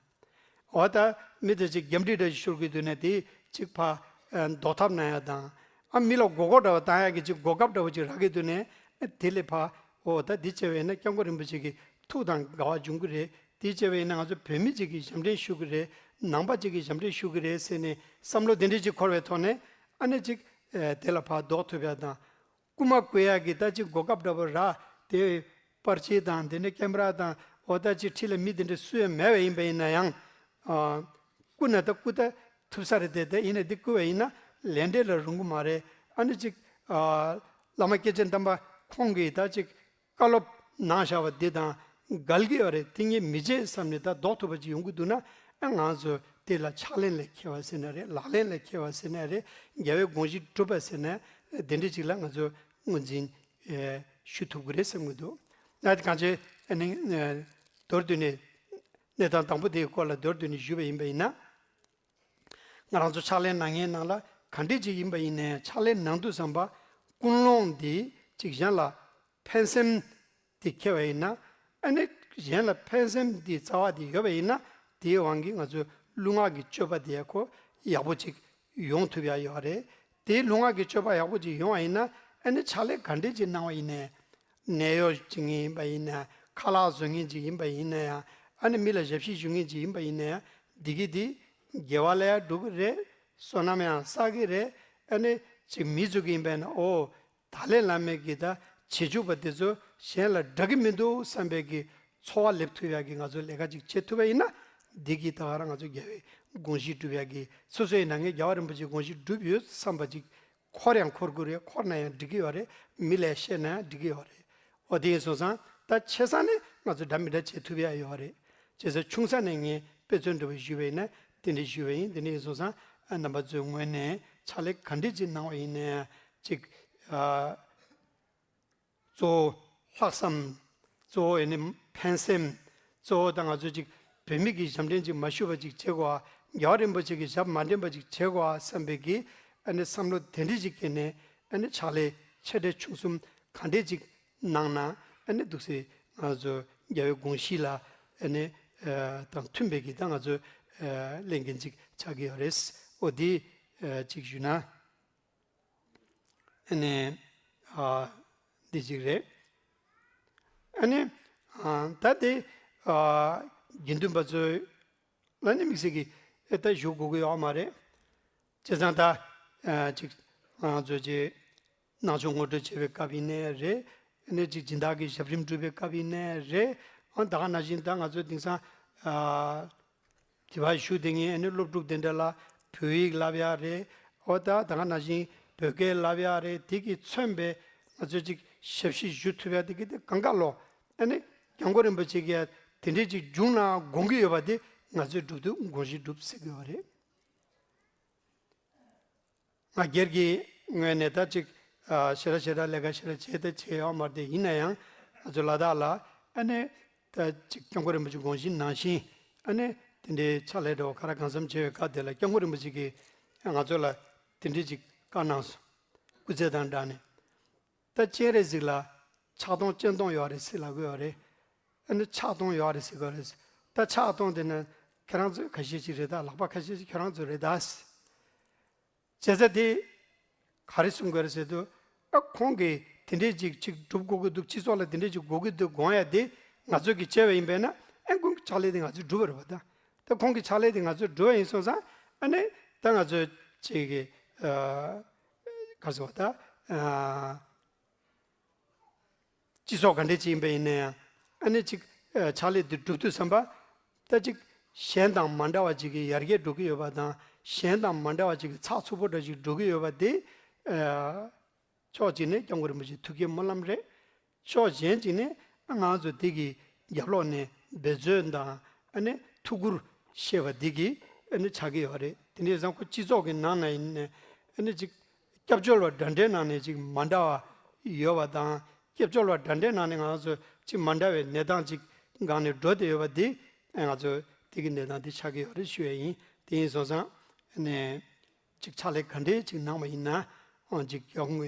འོ་ད་མི་དེ་ཅིག་རྒྱབ་འདྲི་འདྲ་ཞིག་ཤོར་གི་འདུག་ན་དེ་ཅིག་ཕར་ཨེ་ཟློག་ཐབས་གནང་ཡ་དང་། ཨ་མི་ལ་མགོ་སྐོར་འདྲ་བོ་བཏང་ཡ་གི་ཅིག་གོ་སྐབས་འདྲ་བོ་ཅིག་རག་གི་འདུག་ན་ཨེ་དེ་ལས་ཕར་འོ་ད་འདི་བྱས་པ་ཡིན་ན་སྐྱབས་མགོན་རིན་པོ་ཆེ་གི་ཐུགས་དང་འགལ་བ་འབྱུང་གི་རེད། དེ་བྱས་པ་ཡིན་ན་ང་ཚོ་བོད་མི་ཅིག་གིས་ཞབས་འདྲེན་ཞུ་གི་རེད། ནང་པ་ཅིག་གིས་ཞབས་འདྲེན་ཞུ་གི་རེད་ཟེར་ནས་བསམ་བློ་དེ་འདྲ་ཅིག་འཁོར་བའི་ཐོག་ནས་ཨ་ནི་ཅིག་ཨེ་དེ་ལ་ཕར་ཟློག་ཐུབ་ཡ་དང་། རྐུ་མ་རྐུ་ཡག་གི་ད་ཅིག་གོ་སྐབས་འདྲ་པོ་རག་དེ་པར་ཆས་དང་དེ་འདྲ་ཀེམ་ར་དང་འོ་ད་ཅིག་འཁྲིས་ལ་མི་དེ་འདྲ་སུ་ཡང་མེད་པ་ཡིན་པ་ཡིན་ན་ཡང་། ཨ་རྐུ་ན་ད་རྐུ་ད་ཐུབ་ས་རེད་དེ། ད་ཡིན་ན་འདི་རྐུ་བ་ཡིན་ན་ལས་འབྲས་ལ་རུང་གི་མ་རེད། ཨ་ནི་ཅིག་ཨ་བླ་མ་སྐྱེས་ཆེན་དམ་པ་ཁོང་གིས་ད་ཅིག་བཀའ་སློབ་གནང་བཞག་པ་འདི་དང་ འགལ་གྱི་ཡོད་རེད། དེ་ངས་མི་བྱེད་བསམ་ནས་ད་ལྡོག་ཐུབ་པ་ཅིག་ཡོང་གི་འདུག་ན། ཨ་ང་ཚོ་དེ་ལ་ཕྱག་ལེན་ལ་འཁེལ་བ་ཟེར་ན་རེད། ལག་ལེན་ལ་འཁེལ་བ་ཟེར་ན་རེད། རྒྱལ་བའི་དགོངས་གཞི་སྒྲུབ་པ་ཟེར་ན། དེ་འདྲ་ཅིག་ལ་ང་ཚོ་ངོས་འཛིན་ཨེ་ཞུ་ཐུབ་ཀྱི་རེད་བསམ་གྱི་འདུག་ད་གང་ཅི་ཨ་ནི་ཨེ་མདོར་བསྡུས་ནས་གནས་སྟངས་དང་པོ་དེའི་སྐོར་ལ་མདོར་བསྡུས་ནས་ཞུས་པ་ཡིན་པ་ཡིན་ན། ང་རང་ཚོ་ཕྱག་ལེན་གནང་མཁན་ནང་ལ་ག་འདྲས་ཅིག་ཡིན་པ་ཡིན་ནའི་ཕྱག་ལེན་གནང་དུས་ཙམ་པ་ཀུན་སློང་འདི་ཅིག་གཞན་ལ་ཕན་སེམས་དེ་འཁྱེར་བ་ཡིན་ན། ཨ་ནི་གཞན་ལ་ཕན་སེམས་འདི་རྩ་བ་འདི་ཡོད་པ་ཡིན་ན། དེའི་དབང་གིས་ང་ཚོའི་ལུས་ངག་གི་སྤྱོད་པ་དེ་ཁོ་ཡག་པོ་ཅིག་ཡོང་ཐུབ་ཡ་ཡོད་རེད། དེའི་ལུས་ངག་གི་སྤྱོད་པ་ཡག་པོ་ཅིག་ཡོང་བ་ཡིན་ན། ཨ་ནི་ཕྱག་ལས་ག་འདྲས་ཅིག་གནང་བ་ཡིན་ནའི། ནད་གཡོག་བྱེད་མཁན་ཡིན་པ་ཡིན་ན། ཁ་ལག་བཟོ་མཁན་ཅིག་ཡིན་པ་ཡིན་ན་ཡང་། ཨ་ནི་མི་ལ་ཞབས་ཕྱི་ཞུ་མཁན་ཅིག་ཡིན་པ་ཡིན་ན་ཡང་། འདི་གི་འདི་དགེ་བ་ལ་ཡང་འགྲོ་གི་རེད། བསོད་ནམས་ཡང་བསགས་ཀྱི་རེད། ཨ་ནི་ཅིག་མི་ཚོ་གི་ཡིན་པས་ན། ཨོ། ད་ལས་བླ་མེད་ཀྱི་ད་བྱེད་བཅུག་པ་དེ་ཚོ་གཞན་ལ་འདྲ་གི་མི་འདུག་བསམ་པའི་གི་ཚོར་བ་སླེབས་ཐུབ་ཡག་གི་ང་ཚོ་ལས་ཀ་ཅིག་བྱེད་ཐུབ་པ་ཡིན་ན། འདི་གི་ད་ག་རང་ང་ཚོ་རྒྱལ་བའི་དགོངས་གཞི་སྒྲུབ་ཡག་གི། སོ་སོ་ཡིན་ན་ངས་རྒྱལ་བ་རིན་པོ་ཆེའི་དགོངས་གཞི་སྒྲུབ་ཡོད་བསམ་པ་ཅིག་འཁོར་ཡང་འཁོར་དགོས་རེད། འཁོར་ན་ཡང་འགྲིག་གི་ཡོད་རེད། མི་ལ་བཤད་ན་ཡང་འགྲིག་གི་ཡོད་རེད། འོ་དེ་ཡིན་སོང་ཙང་ད་ཆེ་ས་ནས་ང་ཚོ་འདྲ་མི་འདྲ་བྱེད་ཐུབ་ཡ་ཡོད་རེད། བྱས་ཙང་ཆུང་ས་ནས་ངས་དཔེ་མཚོན་འདྲ་བོ་ཞུས་པ་ཡིན་ན་དེ་འདྲ་ཞུས་པ་ཡིན། དེ་འདྲ་ཡིན་སོང་ཙང་ཨ་རྣམ་པ་ཚོའི་ངོས་ནས་ཕྱག་ལས་ག་འདྲས་ཅིག་གནང་བ་ཡིན་ནའི་ཅིག་ཨ། གཙོ་བོ་ལྷག་བསམ། གཙོ་བོ་ཨ་ནི་ཕན་སེམས། གཙོ་བོ་ད་ང་ཚོ་ཅིག་བོད་མི་གི་ཞབས་འདྲེན་ཅིག་མ་ཞུས་པ་ཅིག་བྱེད་དགོས་ཨ། རྒྱལ་བ་རིན་པོ་ཆེ་གི་ཞབས་མ་འདྲེན་པ་ཅིག་བྱེད་དགོས་ཨ་བསམ་པའི་གི་ཨ་ནི་བསམ་བློ་དེ་འདྲས་ཅིག་བསྐྱེད་ནས་ཨ་ནི་ཕྱག་ལས་ཆེ་འབྲིང་ཆུང་གསུམ་ག་འདྲས་ཅིག་གནང་ན། ཨ་ནི་འདུག་སེ་ང་ཚོ་རྒྱལ་བའི་དགོངས་གཞི་ལ་ཨ་ནི་ཨ་དང་མཐུན་པའི་གི་ད་ང་ཚོ་ཨ་ལས་འགན་ཅིག་ཆགས་ཀྱི་ཡོད་རེད། འོ་དེ་ཨ་ཅིག་ཞུས་ན། ཨ་ནི་ཨ་འདི་ཅིག་རེད། ཨ་ནི་ཨ་ད་དེ་ཨ་དགེ་འདུན་པ་ཚོ་ལ་ནི་དམིགས་བསལ་གྱི་ཨེ་ད་ཞུ་དགོས་ཀྱི་ཡོད་མ་རེད། བྱས་ཙང་ད་ཨ་ཅིག་ང་ཚོ་ཅིག་ནང་ཆོས་ངོ་སྤྲོད་བྱེད་པའི་སྐབས་ཡིན་ནའི་རེད། ཨ་ནི་ཅིག་སྦྱིན་བདག་གི་ཞབས་རིམ་སྒྲུབ་པའི་སྐབས་ཡིན་ནའི་རེད། ཨ་ད་ག་ནང་བཞིན་ད་ང་ཚོ་དེང་སང་ཨ། དེ་བ་ཞུ་དེ་ངས་ཨ་ནི་སློབ་ཕྲུག་དེ་འདྲ་ལ་བོད་ཡིག་བསླབ་ཡག་རེད། འོ་ད་ད་ག་ནང་བཞིན་བོད་སྐད་བསླབ་ཡག་རེད། དེ་གི་མཚོན་པའི་ང་ཚོས་ཅིག་ཞབས་ཕྱི་ཞུ་ཐུབ་ཡག་དེ་གི་དེ་གང་ག་ལོ། ཨ་ནི་སྐྱབས་མགོན་རིན་པོ་ཆེ་གིས་དེ་འདྲས་ཅིག་བྱུང་ན་དགོངས་ཀྱི་ཡོད་པ་དེ་ང་ཚོས་སྒྲུབ་ཐུབ། དགོངས་གཞི་སྒྲུབ་ཟེར་གི་ཡོད་རེད། ང་སྒེར་གྱི་ངོས་ནས་ད་ཅིག་ཨ་ཞེ་དྲག་ཞེ་དྲག་ལས་ཀ་ཞེ་དྲག་བྱས་ད་བྱས་ཡོད་མ་རེད། དེ་ཡིན་ན་ཡང་ང་ཚོ་ལ་དྭགས་ལ་ཨ་ནི་ད་ཅིག་སྐྱབས་མགོན་རིན་པོ་ཆེ་དགོངས་གཞི་ནང་བཞིན་ཨ་ནི་དེ་འདྲའི་ཕྱག་ལས་འདྲ་བོ་ག་རེ་གང་འཚམ་བྱས་པའི་སྐབས་དེ་ལ་སྐྱབས་མགོན་རིན་པོ་ཆེ་གིས་ང་ཚོ་ལ་དེ་འདྲའི་ཅིག་བཀའ་གནང་སོང་། སྐུ་ཚེ་དང་སྦྲགས་ནས། ད་སྤྱན་རས་གཟིགས་ལ་ཕྱག་སྟོང་སྤྱན་སྟོང་ཡོད་རེད་ཟེར་ལབ་ཀྱི་ཡོད་རེད། ཨ་ནི་ཕྱག་སྟོང་ཡོད་རེད་ཟེར་གྱི་ཡོད་རེད། ད་ཕྱག་སྟོང་དེ་ནི་ཁྱེད་རང་ཚོ་ཁ་ཤས་ཤིག་རེད་ད། ལག་པ་ཁ་ཤས་ཤིག་ཁྱེད་རང་ཚོ་རེད་ད། བྱས་ཙང་དེ་ག་རེ་གསུང་དགོས་རེད་ཟེར་དུས། ཨ་ཁོང་གིས་དེ་འདྲས་ཅིག་ཅིག་སྒྲུབ་དགོས་ཀྱི་འདུག་སྤྱི་ཚོགས་ལ་དེ་འདྲས་ཅིག་དགོས་ཀྱི་འདུག་དགོངས་ཡ་དེ་ང་ཚོ་གིས་བྱས་པ་ཡིན་པས་ན། ཨ་ཁོང་གི་ཕྱག་ལས་དེ་ང་ཚོས་སྒྲུབ་པ་རེད་པ། ད་ད་ཁོང་གི་ཕྱག་ལས་དེ་ང་ཚོས་སྒྲུབ་པ་ཡིན་སོང་ཙང་། ཨ་ནི་ད་ང་ཚོས་ཅིག་གི་ཨ་ག་རེ་ཟེར་བ་ད་ཨ། སྤྱི་ཚོགས་ག་འདྲས་ཅིག་ཡིན་པ་ཡིན་ན་ཡང་། ཨ་ནི་ཅིག་ཨ་ཕྱག་ལས་འདི་སྒྲུབ་དུས་ཙམ་པ། ད་ཅིག་གཞན་དང་མ་འདྲ་བ་ཅིག་གི་ཡར་རྒྱས་འགྲོ་གི་ཡོད་པ་དང་། གཞན་དང་མ་འདྲ་བ་ཅིག་གི་ཚགས་ཚུད་པོ་འདྲ་ཅིག་འགྲོ་གི་ཡོད་པ་དེ། ཨ་ཕྱོགས་གཅིག་ནས་སྐྱབས་མགོན་རིན་པོ་ཆེའི་ཐུགས་བསྐྱེད་སྨོན་ལམ་རེད། ཕྱོགས་གཞན་གཅིག་ནས་ང་ཚོ་འདི་གི་རྒྱབ་ལོགས་ནས་འབད་བརྩོན་དང་། ཨ་ནི་ཐུགས་ཁུར་བཞེས་པ་འདི་གིས་ཨ་ནི་ཆགས་ཀྱི་ཡོད་རེད། དེ་འདྲ་ཡིན་ཙང་ཁོ་སྤྱི་ཚོགས་ཀྱི་ནང་ན་ཡིན་ནའི་ཨ་ནི་ཅིག་སྐྱབས་བཅོལ་བ་འདྲ་འདྲའི་ནང་ནས་ཅིག་མ་འདྲ་བ་ཡོད་པ་དང་། སྐྱབས་བཅོལ་བ་འདྲ་འདྲའི་ནང་ནས་ང་ཚོ་ཅིག་མ་འདྲ་བའི་གནས་སྟངས་ཅིག་སྒང་ནས་འགྲོ་བསྡད་ཡོད་པ་འདི་ང་ཚོ་འདི་གི་གནས་སྟངས་འདི་ཆགས་ཀྱི་ཡོད་རེད་ཞུ་ཡ་ཡིན། དེ་ཡིན་སོང་ཙང་ཨ་ནི་ཅིག་ཕྱག་ལས་ག་འདྲའི་ཅིག་གནང་བ་ཡིན་ན། ཨང་ཅིག་རྒྱལ་བ་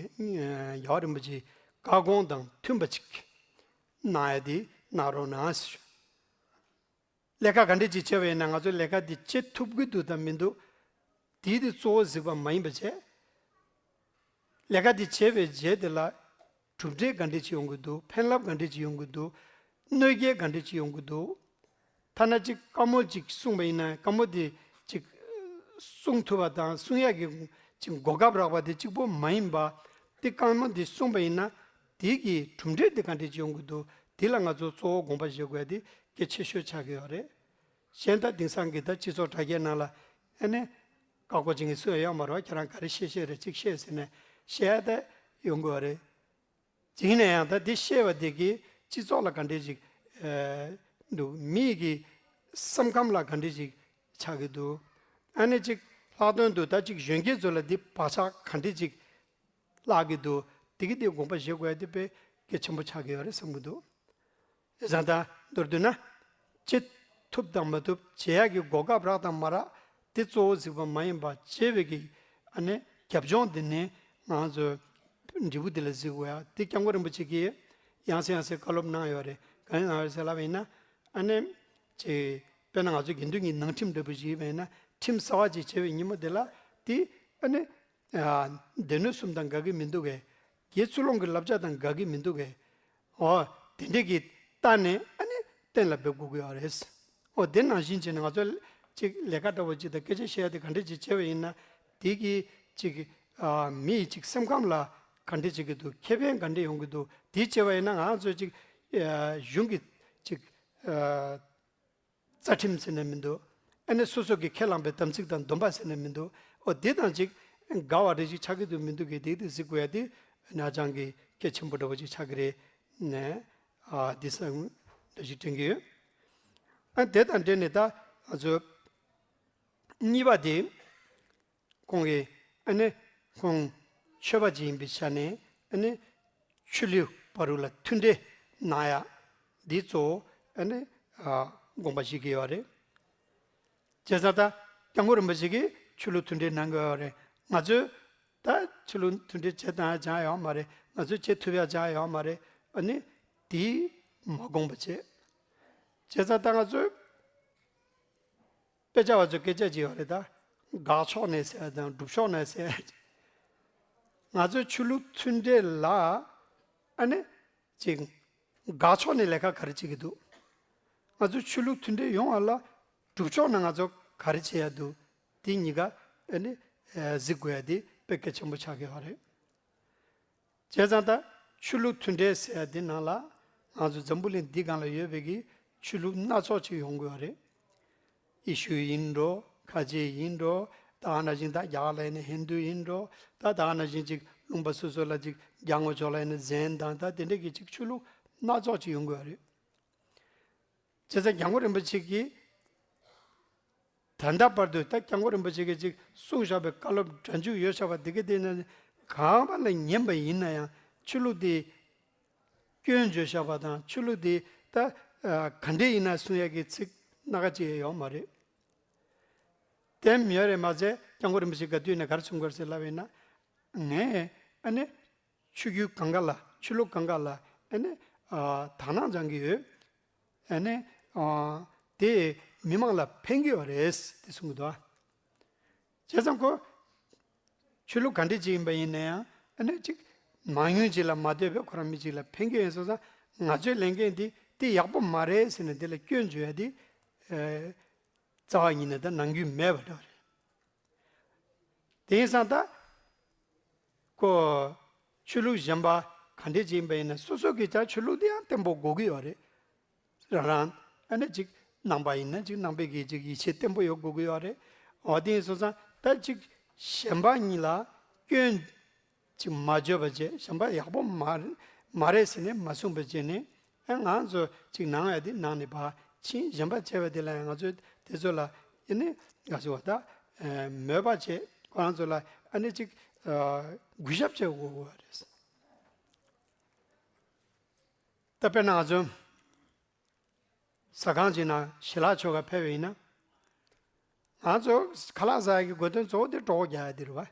རྒྱལ་བ་རིན་པོ་ཆེའི་བཀའ་དགོངས་དང་མཐུན་པ་ཅིག་གནང་ཡ་དེ་གནང་རོགས་གནང་ཟེར། ལས་ཀ་ག་འདྲ་ཅིག་བྱས་པ་ཡིན་ན་ང་ཚོ་ལས་ཀ་འདི་བྱེད་ཐུབ་ཀྱི་འདུག་དང་མི་འདུག་དེའི་དེ་གཙོ་བོ་གཟིགས་པ་མ་ཡིན་པ་བྱས། ལས་ཀ་འདི་བྱས་པའི་རྗེས་དེ་ལ་གྲུབ་འབྲས་ག་འདྲ་ཅིག་ཡོང་གི་འདུག་ཕན་རླབས་ག་འདྲ་ཅིག་ཡོང་གི་འདུག་གནོད་སྐྱེལ་ག་འདྲ་ཅིག་ཡོང་གི་འདུག་ཐ་ན་ཅིག་བཀའ་མོལ་ཅིག་གསུངས་པ་ཡིན་ན་བཀའ་མོལ་དེ་ཅིག་གསུང་ཐུབ་པ་དང་གསུང་ཡག་གི་ཅིག་གོ་སྐབས་རག་པ་དེ་གཅིག་པོ་མ་ཡིན་པ། དེ་བཀའ་མོལ་དེ་གསུངས་པ་ཡིན་ན་དེ་གི་གྲུབ་འབྲས་དེ་ག་འདྲ་ཅིག་ཡོང་གི་འདུག་དེ་ལ་ང་ཚོ་གཙོ་བོ་དགོངས་པ་བཞེས་དགོས་ཡ་དེ་གལ་ཆེ་ཤོས་ཆགས་ཀྱི་ཡོད་རེད། གཞན་ད་དེང་སང་གི་ད་སྤྱི་ཚོགས་དྲ་རྒྱའི་ནང་ལ་ཨ་ནི་བཀག་འགོག་བྱེད་མཁན་སུ་ཡང་ཡོད་མ་རེད་པ། ཁྱེད་རང་ག་རེ་བཤད་བཤད་རེད། གཅིག་བཤད་ཟེར་ནས་བཤད་ཡ་ད་ཡོང་གི་ཡོད་རེད། ཡིན་ན་ཡང་ད་འདི་བཤད་པ་དེ་གིས་སྤྱི་ཚོགས་ལ་ག་འདྲས་ཅིག་ འདུག་མི་གི་སེམས་ཁམས་ལ་ག་འདྲ་ཅིག་ཆགས་ཀྱི་འདུག་ཨ་ནི་ཅིག་ལྷག་དོན་དུ་ད་ཅིག་གཞོན་སྐྱེས་ཚོ་ལ་འདི་བག་ཆགས་ག་འདྲ་ཅིག་བརླག་གི་འདུག་དེ་གི་དེ་དགོངས་པ་བཞེས་དགོས་ཡ་དེ་དཔེ་གལ་ཆེན་པོ་ཆགས་ཀྱི་ཡོད་རེད་བསམ་གྱི་འདུག་བྱས་ཙང་ད་མདོར་བསྡུས་ན། བྱེད་ཐུབ་དང་མ་ཐུབ་བྱེད་ཡག་གི་གོ་སྐབས་རག་དང་མ་རག་དེ་གཙོ་བོ་གཟིགས་པ་མ་ཡིན་པ་བྱེད་པའི་གི་ཨ་ནི་རྒྱབ་ལྗོངས་འདི་ནི་ང་ཚོས་འབྲས་བུ་འདི་ལ་གཟིགས་དགོས་ཡ། དེ་སྐྱབས་མགོན་རིན་པོ་ཆེ་གིས་ཡང་སེ་ཡང་སེ་བཀའ་སློབ་གནང་ཡོད་རེད། གང་ཡིན་ཟེར་ལབ་པ་ཡིན་ན། ཨ་ནི་ཅིག་དཔེར་ན་ང་ཚོ་དགེ་འདུན་གྱི་ནང་ཁྲིམས་འདྲ་པོ་ཞིག་ཡིན་པ་ཡིན་ན། ཁྲིམས་གསར་བ་ཅིག་བྱས་པའི་ཉིན་མོ་དེ་ལ་དེ་ཨ་ནི་ཨ་སྡེ་སྣོད་གསུམ་དང་འགལ་གྱི་མི་འདུག་གས། དགེ་ཚུལ་སློང་གི་བསླབ་བྱ་དང་འགལ་གྱི་མི་འདུག་གས། འོ། དེ་འདྲས་ཀྱི་ལྟ་ནས་ཨ་ནི་གཏན་ལ་འབེབས་དགོས་ཀྱི་ཡོད་རེད། འོ། དེ་ནང་བཞིན་བྱས་ནས་ང་ཚོ་ཅིག་ལས་ཀ་འདྲ་བོ་ཅིག་དང་སྐད་ཆ་བཤད་ཡ་དེ་ག་འདྲས་ཅིག་བྱས་པ་ཡིན་ན། དེ་གི་ཅིག་ཨ་མི་ཡི་ཅིག་སེམས་ཁམས་ལ་ག་འདྲས་བྱེད་ཀྱི་འདུག་ཁེ་ཕན་ག་འདྲས་ཡོང་གི་འདུག་དེ་བྱས་པ་ཡིན་ན་ང་ཚོ་ཅིག་ཨ་གཞུང་གི་ཅིག་ཨ་རྩ་ཁྲིམས་ཟེར་ནས་མི་འདུག་ཨ་ནི་སོ་སོ་གི་ཁས་བླངས་པའི་དམ་ཚིག་དང་སྡོམ་པ་ཟེར་ནས་མི་འདུག་འོ། དེ་དང་ཅིག་འགལ་བ་རེ་ཞིག་ཆགས་ཀྱི་འདུག་མི་འདུག་གི་དེ་དེ་གཟིགས་དགོས་ཡ་དེ་ཧ་ཅང་གི་གལ་ཆེན་པོ་འདྲ་བོ་ཅིག་ཆགས་ཀྱི་རེད། ནས་ཨ་འདི་བསམ་འདྲ་ཞིག་དྲན་གྱི་ཡོད། ཨ་དེ་དང་འབྲེལ་ནས་ད་ང་ཚོ་གཉིས་པ་དེ། ཁོང་གིས་ཨ་ནི་ཁོང་ཆོས་པ་ཅིག་ཡིན་པའི་ཆ་ནས་ཨ་ནི་ཆོས་ལུགས་བར་དུ་ལ་མཐུན་འབྲེལ་གནང་ཡ་འདི་གཙོ་བོ་ཨ་ནི་ཨ་དགོངས་པ་བཞེས་ཀྱི་ཡོད་རེད། བྱས་ཙང་ད་སྐྱབས་མགོན་རིན་པོ་ཆེ་གིས་ཆོས་ལུགས་མཐུན་འབྲེལ་གནང་གི་ཡོད་རེད། ང་ཚོས་ད་ཆོས་ལུགས་མཐུན་འབྲེལ་བྱེད་སྟངས་ཡ་ཅང་ཡོད་མ་རེད། ང་ཚོས་བྱེད་ཐུབ་ཡ་ཅང་ཡོད་མ་རེད། ཨ་ནི་དེ་མ་དགོངས་པ་བྱས། བྱས་ཙང་ད་ང་ཚོས་དཔེ་ཆ་བ་ཚོས་སྐད་ཆ་ཅིག་ཡོད་རེད་ད། དགག་ཕྱོགས་ནས་ཟེར་དང་སྒྲུབ་ཕྱོགས་ནས་ཟེར། ང་ཚོའི་ཆོས་ལུགས་མཐུན་འབྲེལ་ལ་ཨ་ནི་ཅིག་དགག་ཕྱོགས་ནས་ལས་ཀ་ག་རེ་བྱེད་ཀྱི་འདུག་ང་ཚོའི་ཆོས་ལུགས་མཐུན་འབྲེལ་ཡོང་བ་ལ་སྒྲུབ་ཕྱོགས་ནས་ང་ཚོ་ག་རེ་བྱེད་ཡ་འདུག་དེ་གཉིས་ཀ་ཨ་ནི་གཟིགས་དགོས་ཡ་དེ་དཔེ་གལ་ཆེན་པོ་ཆགས་ཀྱི་ཡོད་རེད། བྱས་ཙང་ད་ཆོས་ལུགས་མཐུན་འབྲེལ་ཟེར་ཡ་འདི་ནང་ལ་ང་ཚོ་འཛམ་བུ་གླིང་འདི་སྒང་ལ་ཡོད་པའི་གི་ཆོས་ལུགས་སྣ་ཚོགས་ཅིག་ཡོང་གི་ཡོད་རེད། ཡེ་ཤུ་ཡིན་འགྲོ། ཁ་ཆེ་ཡིན་འགྲོ། ད་ག་ནང་བཞིན་ད་རྒྱ་གར་ལ་ཡིན་ན་ཧིན་རྡུ་ཡིན་འགྲོ། ད་ད་ག་ནང་བཞིན་ཅིག་ལུང་པ་སོ་སོ་ལ་ཅིག་རྒྱ་ངོ་ཕྱོགས་ལ་ཡིན་ན་ཛེན་དང་ད་དེ་འདྲ་གི་ཅིག་ཆོས་ལུགས་སྣ་ཚོགས་ཅིག་ཡོང་གི་ཡོད་རེད། བྱས་ཙང་སྐྱབས་མགོན་རིན་པོ་ཆེ་གིས་ད་ལྟ་བར་དུ་ད་སྐྱབས་མགོན་རིན་པོ་ཆེ་གིས་ཅིག་གསུངས་བཞག་པའི་བཀའ་སློབ་སྒྲ་འཇུག་ཡོད་བཞག་པ་འདི་ག་དེ་ནི་གང་པ་ལ་ཉན་པ་ཡིན་ན་ཡང་ཆོས་ལུགས་དེ་སྐྱོན་བརྗོད་བཞག་པ་དང་ཆོས་ལུགས་དེ་ད་ག་འདྲས་ཡིན་ན་གསུང་ཡག་གི་ཚིག་སྣ་ཁ་ཅིག་ཡང་ཡོད་མ་རེད། དེ་མིན་རེད་མ་ཚད་སྐྱབས་མགོན་རིན་པོ་ཆེ་ག་དུས་ནས་ག་རེ་གསུང་གི་ཡོད་ཟེར་ལབ་པ་ཡིན་ན། ངས་ཨ་ནི་ཆོས་བརྒྱུད་གང་ག་ལ་ཆོས་ལུགས་གང་ག་ལ་ཨ་ནི་ཨ་དག་སྣང་སྦྱང་གི་ཡོད། ཨ་ནི་ཨ་དེ་མི་མང་ལ་ཕན་གྱི་ཡོད་རེད་དེ་གསུང་གི་འདུག་ཨ། བྱས་ཙང་ཁོ་ཆོས་ལུགས་ག་འདྲ་ཅིག་ཡིན་པ་ཡིན་ན་ཡང་ཨ་ནི་ཅིག་མང་ཉུང་ཅིག་ལ་མ་ལྟོས་པའི་ཁོ་རང་མི་ཅིག་ལ་ཕན་གྱི་ཡོད་སོང་ཙང་ང་ཚོའི་ལས་འགན་འདི་དེ་ཡག་པོ་མ་རེད་ཟེར་ནས་དེ་ལ་སྐྱོན་བརྗོད་ཡ་དེ་ཨ་རྩ་བ་ཉིད་ནས་ད་ནང་རྒྱུ་མེད་པ་འདྲ་བ་རེད། དེ་ཡིན་ཙང་ད་ཁོ་ཆོས་ལུགས་གཞན་པ་ག་འདྲས་ཅིག་ཡིན་པ་ཡིན་ན་སོ་སོ་གི་ད་ཆོས་ལུགས་དེ་ཡང་བརྟན་པོ་དགོས་ཀྱི་ཡོད་རེད། རང་རང་ཨ་ནི་ཅིག་ནང་པ་ཡིན་ན་ཅིག་ནང་པའི་གི་ཅིག་ཡིད་ཆེས་བརྟན་པོ་ཡོད་དགོས་ཀྱི་ཡོད་རེད། འོ་དེ་ཡིན་སོང་ཙང་ད་ཅིག་གཞན་པ་གཉིས་ལ་སྐྱོན་ཅིག་མ་བརྗོད་པ་བྱས་གཞན་པ་ཡག་པོ་མ་མ་རེད་ཟེར་ནས་མ་གསུངས་པ་བྱས་ནས་ཨ་ང་ཚོ་ཅིག་ནང་ཡ་དེ་ནང་ནས་ཕར་ཕྱིན། གཞན་པ་བྱས་པ་དེ་ལ་ཡང་ང་ཚོས་དེ་ཚོ་ལ་ཨ་ནི་ང་ཚོ་བ་ད་མོས་པ་བྱས་ཁོ་རང་ཚོ་ལ་ཨ་ནི་ཅིག་གུས་ཞབས་བྱེད་དགོས་ཀྱི་ཡོད་རེད། ད་དཔེར་ན་ང་ཚོ་ཟ་ཁང་ཅིག་ནང་ཞལ་ལག་མཆོད་གར་ཕེབས་པ་ཡིན་ན། ང་ཚོ་ཁ་ལག་ཟ་ཡག་གི་དགོས་དོན་གཙོ་བོ་དེ་གྲོད་ཁོག་རྒྱག་ཡག་དེ་རེད་བ།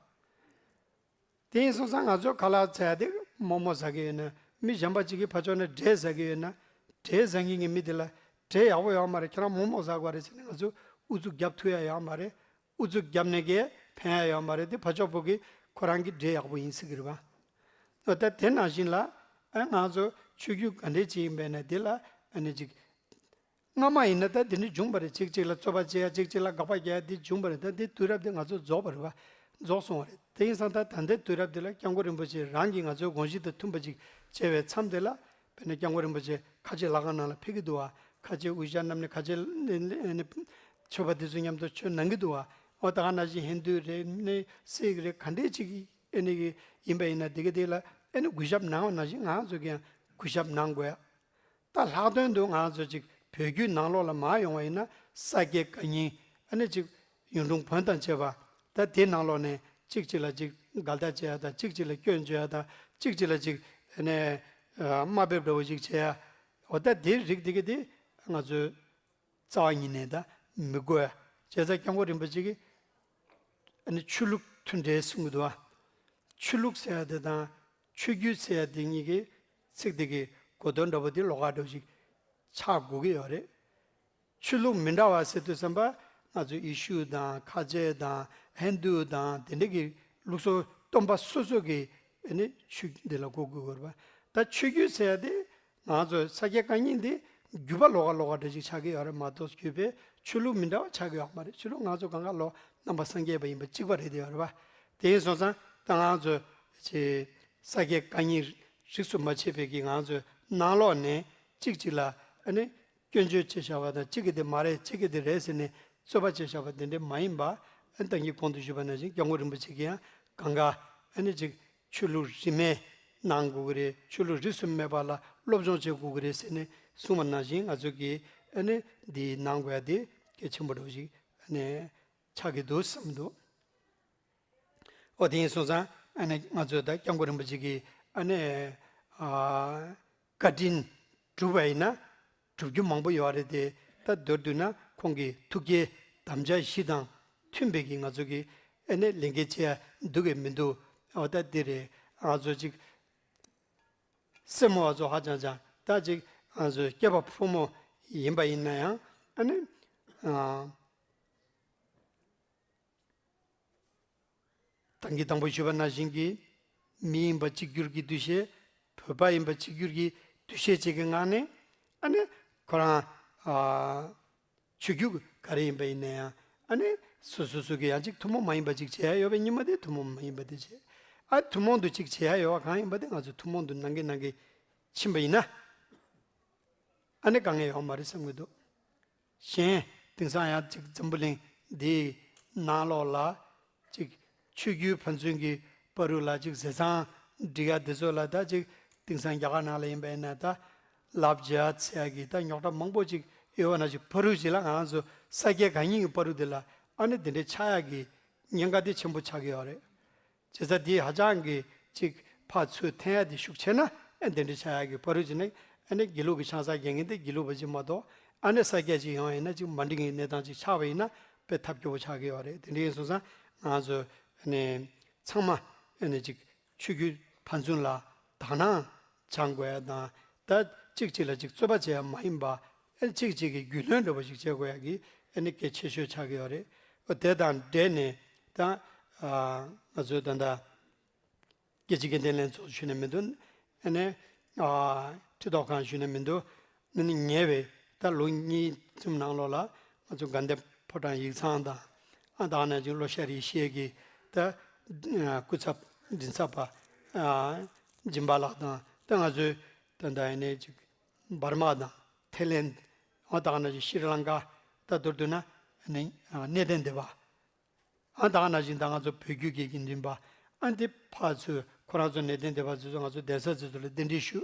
དེ་ཡིན་སོང་ཙང་ང་ཚོ་ཁ་ལག་ཟ་ཡག་དེ་མོག་མོག་ཟ་གི་ཡོད་ན། མི་གཞན་པ་ཅིག་གིས་ཕར་ཕྱོགས་ནས་འབྲས་ཟ་གི་ཡོད་ན། འབྲས་ཟ་མཁན་གྱི་མི་དེ་ལ་འབྲས་ཡག་པོ་ཡོད་མ་རེད། ཁྱེད་རང་མོག་མོག་ཟ་དགོས་རེད་ཟེར་ནས་ང་ཚོ་ཨུ་ཚུགས་རྒྱབ་ཐུབ་ཡག་ཡོད་མ་རེད། ཨུ་ཚུགས་བརྒྱབ་ནས་ཀྱི་ཕན་ཡ་ཡོད་མ་རེད། དེ་ཕར་ཕྱོགས་པོ་གིས་ཁོ་རང་གི་འབྲས་ཡག་པོ་ཡིན་ཟེར་གི་རེད་པ། ད་དེ་ནང་བཞིན་ལ་ཨ་ང་ཚོ་ཆོས་བརྒྱུད་ག་འདྲས་ཅིག་ཡིན་པས་ན་དེ་ལ་ཨ་ནི་ཅིག་སྔ་མ་ཡིན་ན་ད་དེ་འདྲས་བྱུང་བ་རེད། གཅིག་གཅིག་ལ་རྩོད་པ་བྱེད་ཡ་གཅིག་གཅིག་ལ་དགག་པ་རྒྱག་ཡ་དེ་བྱུང་བ་རེད། ད་དེ་དུས་རབས་དེ་ང་ཚོ་རྫོགས་པ་རེད་པ། རྫོགས་སོང་བ་རེད། དེ་ཡིན་ཙང་ད་ད་ལྟའི་དུས་རབས་དེ་ལ་སྐྱབས་མགོན་རིན་པོ་ཆེ་རང་གིས་ང་ཚོའི་དགོངས་གཞི་དང་མཐུན་པ་ཅིག་བྱས་པའི་མཚམས་དེ་ལ་དཔེར་ན་སྐྱབས་མགོན་རིན་པོ་ཆེ་ཁ་ཆེ་ལྷ་ཁང་ནང་ལ་ཕེབས་ཀྱི་འདུག་བ། ཁ་ཆེ་དབུས་ཤར་རྣམ་གླིང་ཁ་ཆེ་ནི་ནི་ནི་ཆོས་པ་དེ་ཚོ་མཉམ་དུ་ཆོས་གནང་གི་འདུག་བ། འོ་ད་ག་ནང་བཞིན་ཧིན་རྡུ་རེད་ནི་སིག་རེད། ག་འདྲས་ཅིག་ཨེ་ནི་ཡིན་པ་ཡིན་ན་དེ་ག་དེ་ལ་ཨེ་ནི་གུས་ཞབས་གནང་བ་ནང་བཞིན་ང་ཚོ་གིས་ཡང་གུས་ཞབས་གནང་དགོས་ཡ། ད་ལྷག་དོན་དུ་ང་ཚོ་ཅིག་བོད་བརྒྱུད་ནང་ལོགས་ལ་མར་ཡོང་བ་ཡིན་ན་ས་སྐྱའི་བཀའ་རྙིང་ཨ་ནི་ཅིག་གཡུང་དྲུང་བོན་དང་བཅས་པ། ད་དེའི་ནང་ལོགས་ནས་གཅིག་གཅིག་ལ་གཅིག་འགལ་ཟླ་བྱེད་ཡ་དང་གཅིག་གཅིག་ལ་སྐྱོན་བརྗོད་ཡ་དང་གཅིག་གཅིག་ལ་གཅིག་ཨ་ནི་དམའ་འབེབས་འདྲ་བོ་ཅིག་བྱེད་ཡ། འོ་ད་དེའི་རིགས་དེ་གི་དེ་ང་ཚོས་རྩ་བ་ཉིད་ནས་ད་མི་དགོས། བྱས་ཙང་སྐྱབས་མགོན་རིན་པོ་ཆེ་གིས་ཨ་ནི་ཆོས་ལུགས་མཐུན་འབྲེལ་གསུང་གི་འདུག་བ། ཆོས་ལུགས་ཟེར་ཡ་དེ་དང་ཆོས་བརྒྱུད་ཟེར་ཡ་དེ་གཉིས་ཀྱི་ཚིག་དེ་གི་གོ་དོན་འདྲ་པོ་དེ་ལོགས་ཀ་འདྲ་པོ་ཅིག་ཆགས་དགོས་ཀྱི་ཡོད་རེད། ཆོས་ལུགས་མི་འདྲ་བ་ཟེར་དུས་ཙམ་པ་ང་ཚོ་ཡེ་ཤུ་དང་ཁ་ཆེ་དང་ཧིན་དུ་དང་དེ་འདྲ་གི་ལུགས་སྲོལ་སྟོན་པ་སོ་སོ་གི་ཨ་ནི་ཆོས་འདི་ལ་གོ་དགོས་ཀྱི་ཡོད་རེད་པ། ད་ཆོས་བརྒྱུད་ཟེར་ཡ་དེ་ང་ཚོ་ས་སྐྱའི་བཀའ་རྙིང་འདི་བརྒྱུད་པ་ལོགས་ཀ་ལོགས་ཀ་འདྲ་ཞིག་ཆགས་ཀྱི་ཡོད་རེད་མ་གཏོགས་བརྒྱུད་པའི་ཆོས་ལུགས་མི་འདྲ་བ་ཆགས་ཀྱི་ཡོད་མ་རེད། ཆོས་ལུགས་ང་ཚོ་གང་ག་ལོ་རྣམ་པ་སངས་རྒྱས་པ་ཡིན་པ་གཅིག་པ་རེད་དེ་ཡོད་རེད་པ། དེ་ཡིན་སོང་ཙང་ད་ང་ཚོ་ཅེ་ས་སྐྱའི་བཀའ་རྙིང་རིས་སུ་མ་ཆད་པའི་གི་ང་ཚོའི་ནང་ལོགས་ནས་གཅིག་གཅིག་ལ་ཨ་ནི་སྐྱོན་བརྗོད་བྱས་བཞག་པ་དང་གཅིག་གིས་དེ་མ་རེད་གཅིག་གིས་དེ་རེད་ཟེར་ནས་རྩོད་པ་བྱས་བཞག་པ་དེ་འདྲ་མ་ཡིན་པ། ཨ་ནི་ད་གིན་གོང་དུ་ཞུས་པ་ནང་བཞིན་སྐྱབས་མགོན་རིན་པོ་ཆེ་གིས་ཡང་གང་ག་ཨ་ནི་ཅིག་ཆོས་ལུགས་རིས་མེད་གནང་དགོས་ཀྱི་རེད། ཆོས་ལུགས་རིས་སུ་མེད་པ་ལ་སློབ་སྦྱོང་བྱེད་དགོས་ཀྱི་རེད་ཟེར་ནས་གསུངས་པ་ནང་བཞིན་ང་ཚོ་གིས་ཨ་ནི་འདི་གནང་དགོས་ཡ་དེ་གལ་ཆེན་པོ་འདྲ་བོ་ཞིག་ཨ་ནི་ཆགས་ཀྱི་འདུག་བསམ་འདུག་འོ་དེ་ཡིན་སོང་ཙང་ཨ་ནི་ང་ཚོས་ད་སྐྱབས་མགོན་རིན་པོ་ཆེ་གི་ཨ་ནི་ཨ་བཀའ་དྲིན་གྲུབ་པ་ཡིན་ན་གྲུབ་རྒྱུ་མང་པོ་ཡོད་རེད་དེ། ད་མདོར་བསྡུས་ན་ཁོང་གི་ཐུགས་བསྐྱེད་དམ་བཅའ་བཞི་དང་མཐུན་པའི་གི་ང་ཚོ་གི་ཨ་ནི་ལས་འགན་བྱེད་ཡ་འདུག་གི་མི་འདུག་འོ་ད་འདི་རེད། ང་ཚོ་ཅིག་སེར་མོ་བ་ཚོ་ཧ་ཅང་ཅང་ད་ཅིག་ང་ཚོ་སྐྱེས་པ་ཕོ་མོ་ཡིན་པ་ཡིན་ན་ཡང་ཨ་ནི་ཨ། ད་གིན་དང་པོ་ཞུས་པ་ནང་བཞིན་གྱི་མི་ཡིན་པ་གཅིག་གྱུར་གྱི་འདུ་ཤེས། བོད་པ་ཡིན་པ་གཅིག་གྱུར་གྱི་འདུ་ཤེས་བཅས་ཀྱི་ངང་ནས་ཨ་ནི་ཁོ་རང་ཨ་ཆོས་བརྒྱུད་ག་རེ་ཡིན་པ་ཡིན་ན་ཡང་ཨ་ནི་སོ་སོ་སོ་གི་ཡང་ཅིག་ཐུན་མོང་མ་ཡིན་པ་ཅིག་བྱས་ཡ་ཡོད་པའི་ཉི་མ་དེ་ཐུན་མོང་མ་ཡིན་པ་དེ་བྱས། ཨ་ཐུན་མོང་དུ་ཅིག་བྱས་ཡ་ཡོད་པ་གང་ཡིན་པ་དེ་ང་ཚོ་ཐུན་མོང་དུ་ནང་གི་ནང་གི་ཕྱིན་པ་ཡིན་ན། ཨ་ནི་དཀའ་ངལ་ཡོང་མ་རེད་བསམ་གྱི་འདུག་གཞན་དེང་སང་ཡང་ཅིག་འཛམ་བུ་གླིང་འདིའི་ནང་ལོགས་ལ་ཅིག་ཆོས་བརྒྱུད་ཕན་ཚུན་གྱི་བར་དུ་ལ་ཅིག་ཟས་གཙང་སྒྲིག་ཡ་དེ་ཚོ་ལ་ད་ཅིག་དེང་སང་རྒྱ་གར་ནང་ལ་ཡིན་པ་ཡིན་ན་ད་ལབ་བྱེད་ཡ་ཚེ་ཡ་གི་ད་རྙོག་དྲ་མང་པོ་ཅིག་ཡོད་པ་ནང་བཞིན་བར་དུ་ཅིག་ལ་ང་རང་ཚོ་ས་སྐྱའི་གང་ཉིད་ཀྱི་བར་དུ་དེ་ལ་ཨ་ནི་དེ་འདྲའི་ཆགས་ཡ་གི་ཉེན་ཁ་དེ་ཆེན་པོ་ཆགས་ཀྱི་ཡོད་རེད། བྱས་ཙང་འདི་ཧ་ཅང་གི་ཅིག་ཕར་ཚུར་འཐེན་ཡ་དེ་ཤུགས་ཆེ་ན་ཨ་འདི་འདྲ་ཆགས་ཡ་གི་བར་དུ་ཅིག་ནས་ཨ་ནི་དགེ་ལུགས་ཀྱི་ཆང་ས་རྒྱག་མཁན་དེ་དགེ་ལུགས་པ་ཅིག་མ་གཏོགས་ཨ་ནི་ས་སྐྱ་ཅིག་ཡོང་ཡིན་ན་ཅིག་མ་འགྲིག་མཁན་གནས་སྟངས་ཅིག་ཆགས་པ་ཡིན་ན་དཔེ་ཐབས་སྐྱོ་པོ་ཆགས་ཀྱི་ཡོད་རེད། དེ་འདྲ་ཡིན་སོང་ཙང་ང་ཚོ་ཨ་ནི་ཚང་མ་ཨ་ནི་ཅིག་ཆོས་བརྒྱུད་ཕན་ཚུན་ལ་དག་སྣང་བྱང་དགོས་ཡ་དང་། ད་གཅིག་གཅིག་ལ་གཅིག་རྩོད་པ་བྱེད་ཡ་མ་ཡིན་པ། ཨ་གཅིག་གཅིག་གི་རྒྱུས་ལོན་འདྲ་པོ་ཞིག་བྱེད་དགོས་ཡ་གི་ཨ་ནི་གལ་ཆེ་ཤོས་ཆགས་ཀྱི་ཡོད་རེད། ཨོ་དེ་དང་འབྲེལ་ནས་ད་ཨ་ང་ཚོའི་ད་ལྟ་སྐད་ཆ་སྐད་འདོན་ལྷན་ཚོགས་ཞུས་ནས་མི་འདུག་ཨ་ནི་ཨ་ཁྲི་ཐོག་ཁང་ཞུས་ནས་མི་འདུག་ཨ་ནི་ཉེ་བའི་ད་ལོ་གཉིས་ཙམ་ནང་ལོགས་ལ་ང་ཚོ་དགའ་ལྡན་ཕོ་བྲང་ཡིག་ཚང་དང་། ཨ་ད་ནང་བཞིན་ལོ་ཤ་རིའི་གཞས་ཀྱི་ད་སྐུ་ཚབ་མགྲིན་ཚབ་པ་ཨ་སྦྱིན་པ་ལགས་དང་། ད་ང་ཚོའི་ད་ད་ཡིན་ནའི་ཅིག་འབར་མ་དང་ཐའི་ལེན། ཨ་ད་ནང་བཞིན་ཤྲི་ལང་ཀ། ད་མདོར་བསྡུ་ན་ཨ་ནི་གནས་བརྟན་སྡེ་པ། ཨ་ད་ནང་བཞིན་ད་ང་ཚོ་བོད་བརྒྱུད་ཀྱི་དགེ་འདུན་པ། ཨ་འདི་ཕར་ཚུར་ཁོ་རང་ཚོ་གནས་བརྟན་སྡེ་པ་ཚོས་ང་ཚོ་གདན་ས་ཚོ་ཚོ་ལ་གདན་འདྲེན་ཞུ།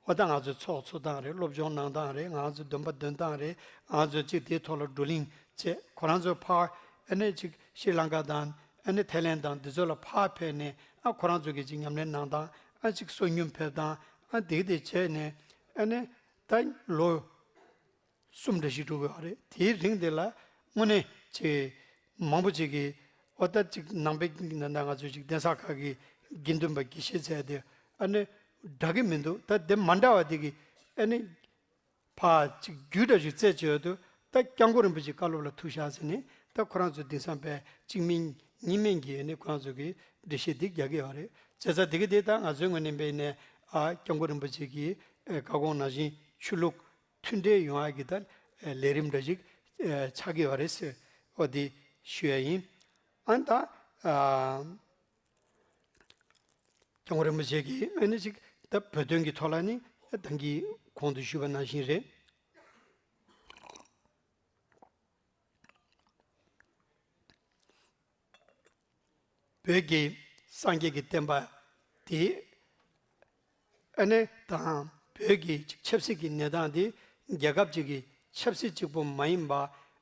འོ་ད་ང་ཚོ་ཚོགས་ཚོགས་སྟངས་རེད། སློབ་སྦྱོང་གནང་སྟངས་རེད། ང་ཚོ་འདོན་པ་འདོན་སྟངས་རེད། ང་ཚོ་གཅིག་དེའི་ཐོག་ལ་བགྲོ་གླེང་བྱས། ཁོ་རང་ཚོ་ཕར་ཨ་ནི་ཅིག་ཤྲི་ལང་ཀ་དང་ཨ་ནི་ཐའི་ལེན་དང་འདི་ཚོ་ལ་ཕར་ཕེབས་ནས་ཨ་ཁོ་རང་ཚོ་གི་ཅིག་ཉམས་ལེན་གནང་སྟངས། ཨ་ཅིག་བསོད་སྙོམས་ཕེབས་སྟངས། ཨ་དེ་གི་དེ་བྱས་ནས་ཨ་ནི་ད་ལོ་གསུམ་འདྲ་ཞིག་འགྲོ་གི་ཡོད་རེད། དེའི་རིང་དེ་ལ་དངོས་གནས་ཅིག་མང་པོ་ཅིག་གིས་འོ་ད་ཅིག་ནང་པའི་ནང་ད་ང་ཚོ་ཅིག་གདན་ས་ཁག་གི་དགེ་འདུན་པ་དགེ་བཤེས་ཚོ་དེ་ཨ་ནི་འདྲ་གི་མི་འདུག་ད་དེ་མ་འདྲ་བ་དེ་གི་ཨ་ནི་ཕར་ཅིག་རྒྱུད་འདྲ་ཞིག་རྩད་བཅད་ཡོད་དུས་ད་སྐྱབས་མགོན་རིན་པོ་ཆེའི་བཀའ་སློབ་ལ་ཐུག་ཤག་ཟེར་ནས་ད་ཁོ་རང་ཚོ་དེང་སང་དཔེ་གཅིག་མིན་གཉིས་མིན་གྱི་ཨ་ནི་ཁོ་རང་ཚོ་གི་འགྲེལ་བཤད་འདི་རྒྱག་གི་ཡོད་རེད། བྱས་ཙང་དེ་གི་དེ་ད་ང་ཚོའི་ངོས་ནས་འབད་ནས་ཨ་སྐྱབས་མགོན་རིན་པོ་ཆེ་གི་ཨ་བཀའ་དགོངས་ནང་བཞིན་ཆོས་ལུགས་མཐུན་འབྲེལ་ཡོང་ཡག་གི་ད་ལས་རིམ་འདྲ་ཞིག་ཆགས་ཀྱི་ཡོད་རེད་ཟེར། འོ་དེ་ཞུ་ཡ་ཡིན། ཨ་ནི་ད་སྐྱབས་མགོན་རིན་པོ་ཆེ་གིས་ཨ་ནི་ཅིག་ད་བོད་དོན་གྱི་ཐོག་ལ་ནི་ད་གིན་གོང་དུ་ཞུས་པ་ནང་བཞིན་རེད། བོད་ཀྱི་སངས་རྒྱས་ཀྱི་བསྟན་པ་དེ་ཨ་ནི་དང་ བོད་ཀྱི་ཅིག་ཆབ་སྲིད་ཀྱི་གནས་སྟངས་དེ་རྒྱལ་ཁབ་ཅིག་གི་ཆབ་སྲིད་གཅིག་པུ་མ་ཡིན་པ།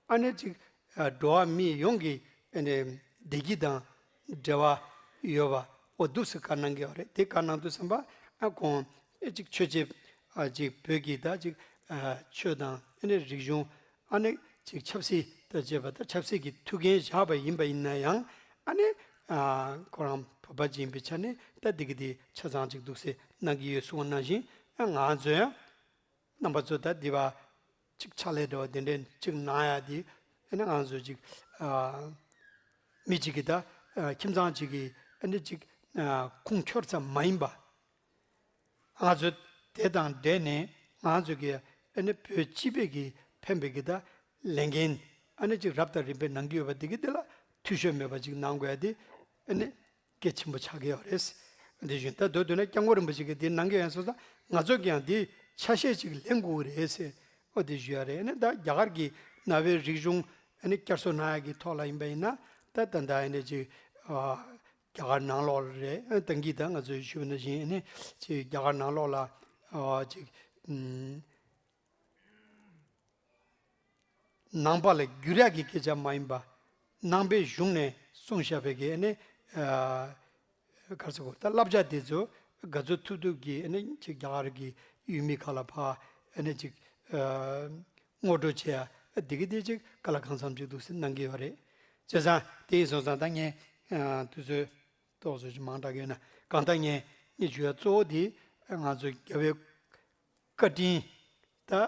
ཨ་ནི་ཅིག་ཨ་འགྲོ་བ་མི་ཡོངས་ཀྱི་ཨ་ནི་བདེ་སྐྱིད་དང་འབྲེལ་བ་ཡོད་པ་འོ་འདུག་སེ་བཀའ་གནང་གི་ཡོད་རེད། དེ་བཀའ་གནང་དུས་ཙམ་པ་ཨ་ཁོང་ཨེ་ཅིག་ཆོས་བྱེད་ཨ་ཅིག་བོད་ཀྱི་ད་ཅིག་ཨ་ཆོས་དང་ཨ་ནི་རིག་གཞུང་ཨ་ནི་ཅིག་ཆབ་སྲིད་དང་བཅས་པ་ད་ཆབ་སྲིད་ཀྱི་ཐུགས་འགན་བཞག་པ་ཡིན་པ་ཡིན་ན་ཡང་ཨ་ནི་ཨ་ཁོ་རང་བོད་པ་ཅིག་ཡིན་པའི་ཆ་ནས་ད་འདི་གི་དེ་ཆ་ཚང་ཅིག་འདུག་སེ་གནང་གི་ཡོད་གསུངས་པ་ནང་བཞིན་ཨ་ང་ཚོ་ཡང་། རྣམ་པ་ཚོ་ད་འདི་བ་གཅིག་ཕྱག་ལས་འདྲ་བ་དེ་འདྲའི་གཅིག་གནང་ཡ་དེ་ཨ་ནི་ང་ཚོ་གཅིག་ཨ་མི་གཅིག་གིས་ད་ཨ་ཁྱིམ་ཚང་གཅིག་གིས་ཨ་ནི་གཅིག་ཨ་ཁུངས་འཁྱོལ་ཙམ་མ་ཡིན་པ། ང་ཚོ་དེ་དང་འབྲེལ་ནས་ང་ཚོ་གིས་ཨ་ནི་བོད་སྤྱི་པའི་གི་ཕན་པའི་གི་ད་ལས་འགན་ཨ་ནི་གཅིག་རབ་དང་རིམ་པས་གནང་གི་ཡོད་པ་དེ་གི་དེ་ལ་འཐུས་ཤོར་མེད་པ་གཅིག་གནང་དགོས་ཡ་དེ་ཨ་ནི། གལ་ཆེན་པོ་ཆགས་ཀྱི་ཡོད་རེད། འདི་བཞིན་ད་མདོར་བསྡུས་ན་སྐྱབས་མགོན་རིན་པོ་ཆེ་གིས་འདི་གནང་གི་ཡོད་སོང་ཙང་ང་ཚོ་གིས་ཡང་འདི་ཆ་ཤས་ཅིག་ལེན་དགོས་ཀྱི་རེད་ཟེར། ཨོ་འདི་ཞུ་ཡ་རེད། ཨ་ནི་ད་རྒྱ་གར་གྱི་གནའ་བོའི་རིག་གཞུང་ཨ་ནི་བསྐྱར་གསོ་གནང་ཡ་གི་ཐོག་ལ་ཡིན་པ་ཡིན་ན་ད་ད་ད་ཨ་ནི་ཅིག་ཨ་རྒྱ་གར་ནང་ལོགས་ལ་རེད། ཨ་ཏང་གིས་ད་ང་ཚོས་ཞུས་པ་ནང་བཞིན་ཨ་ནི་ཅིག་རྒྱ་གར་ནང་ལོགས་ལ་ཨ་ཅིག་ཨམ། ནང་པ་ལ་བསྒྱུར་ཡག་གི་སྐད་ཆ་མ་ཡིན་པ། ནང་པའི་གཞུང་ནས་གསུངས་བཞག་པའི་གི་ཨ་ནི་ཨ་ག་རེ་ཟེར་དགོས་རེད། ད་བསླབ་བྱ་དེ་ཚོ་ག་ཚོད་ཐུབ་ཐུབ་ཀྱིས་ཨ་ནི་ཅིག་རྒྱ་གར་གྱི་ཡུལ་མི་ཁག་ལ་ཕར་ཨ་ནི་ཅིག་ཨ་ངོ་སྤྲོད་བྱེད་ཡ་འདི་གི་དེ་ཅིག་ག་ལ་གང་འཚམ་ཅིག་འདུག་སེ་གནང་གི་ཡོད་རེད། བྱས་ཙང་དེ་ཡིན་སོང་ཙང་ད་ངས་ཨ་དུས་ཚོད་ཏོག་ཙམ་ཅིག་མང་དྲགས་ཡོད་ན་གང་ལྟར་ངས་ངས་ཞུ་ཡ་གཙོ་བོ་དེ་ང་ཚོ་རྒྱལ་བའི་བཀའ་དྲིན་ད་ཨ་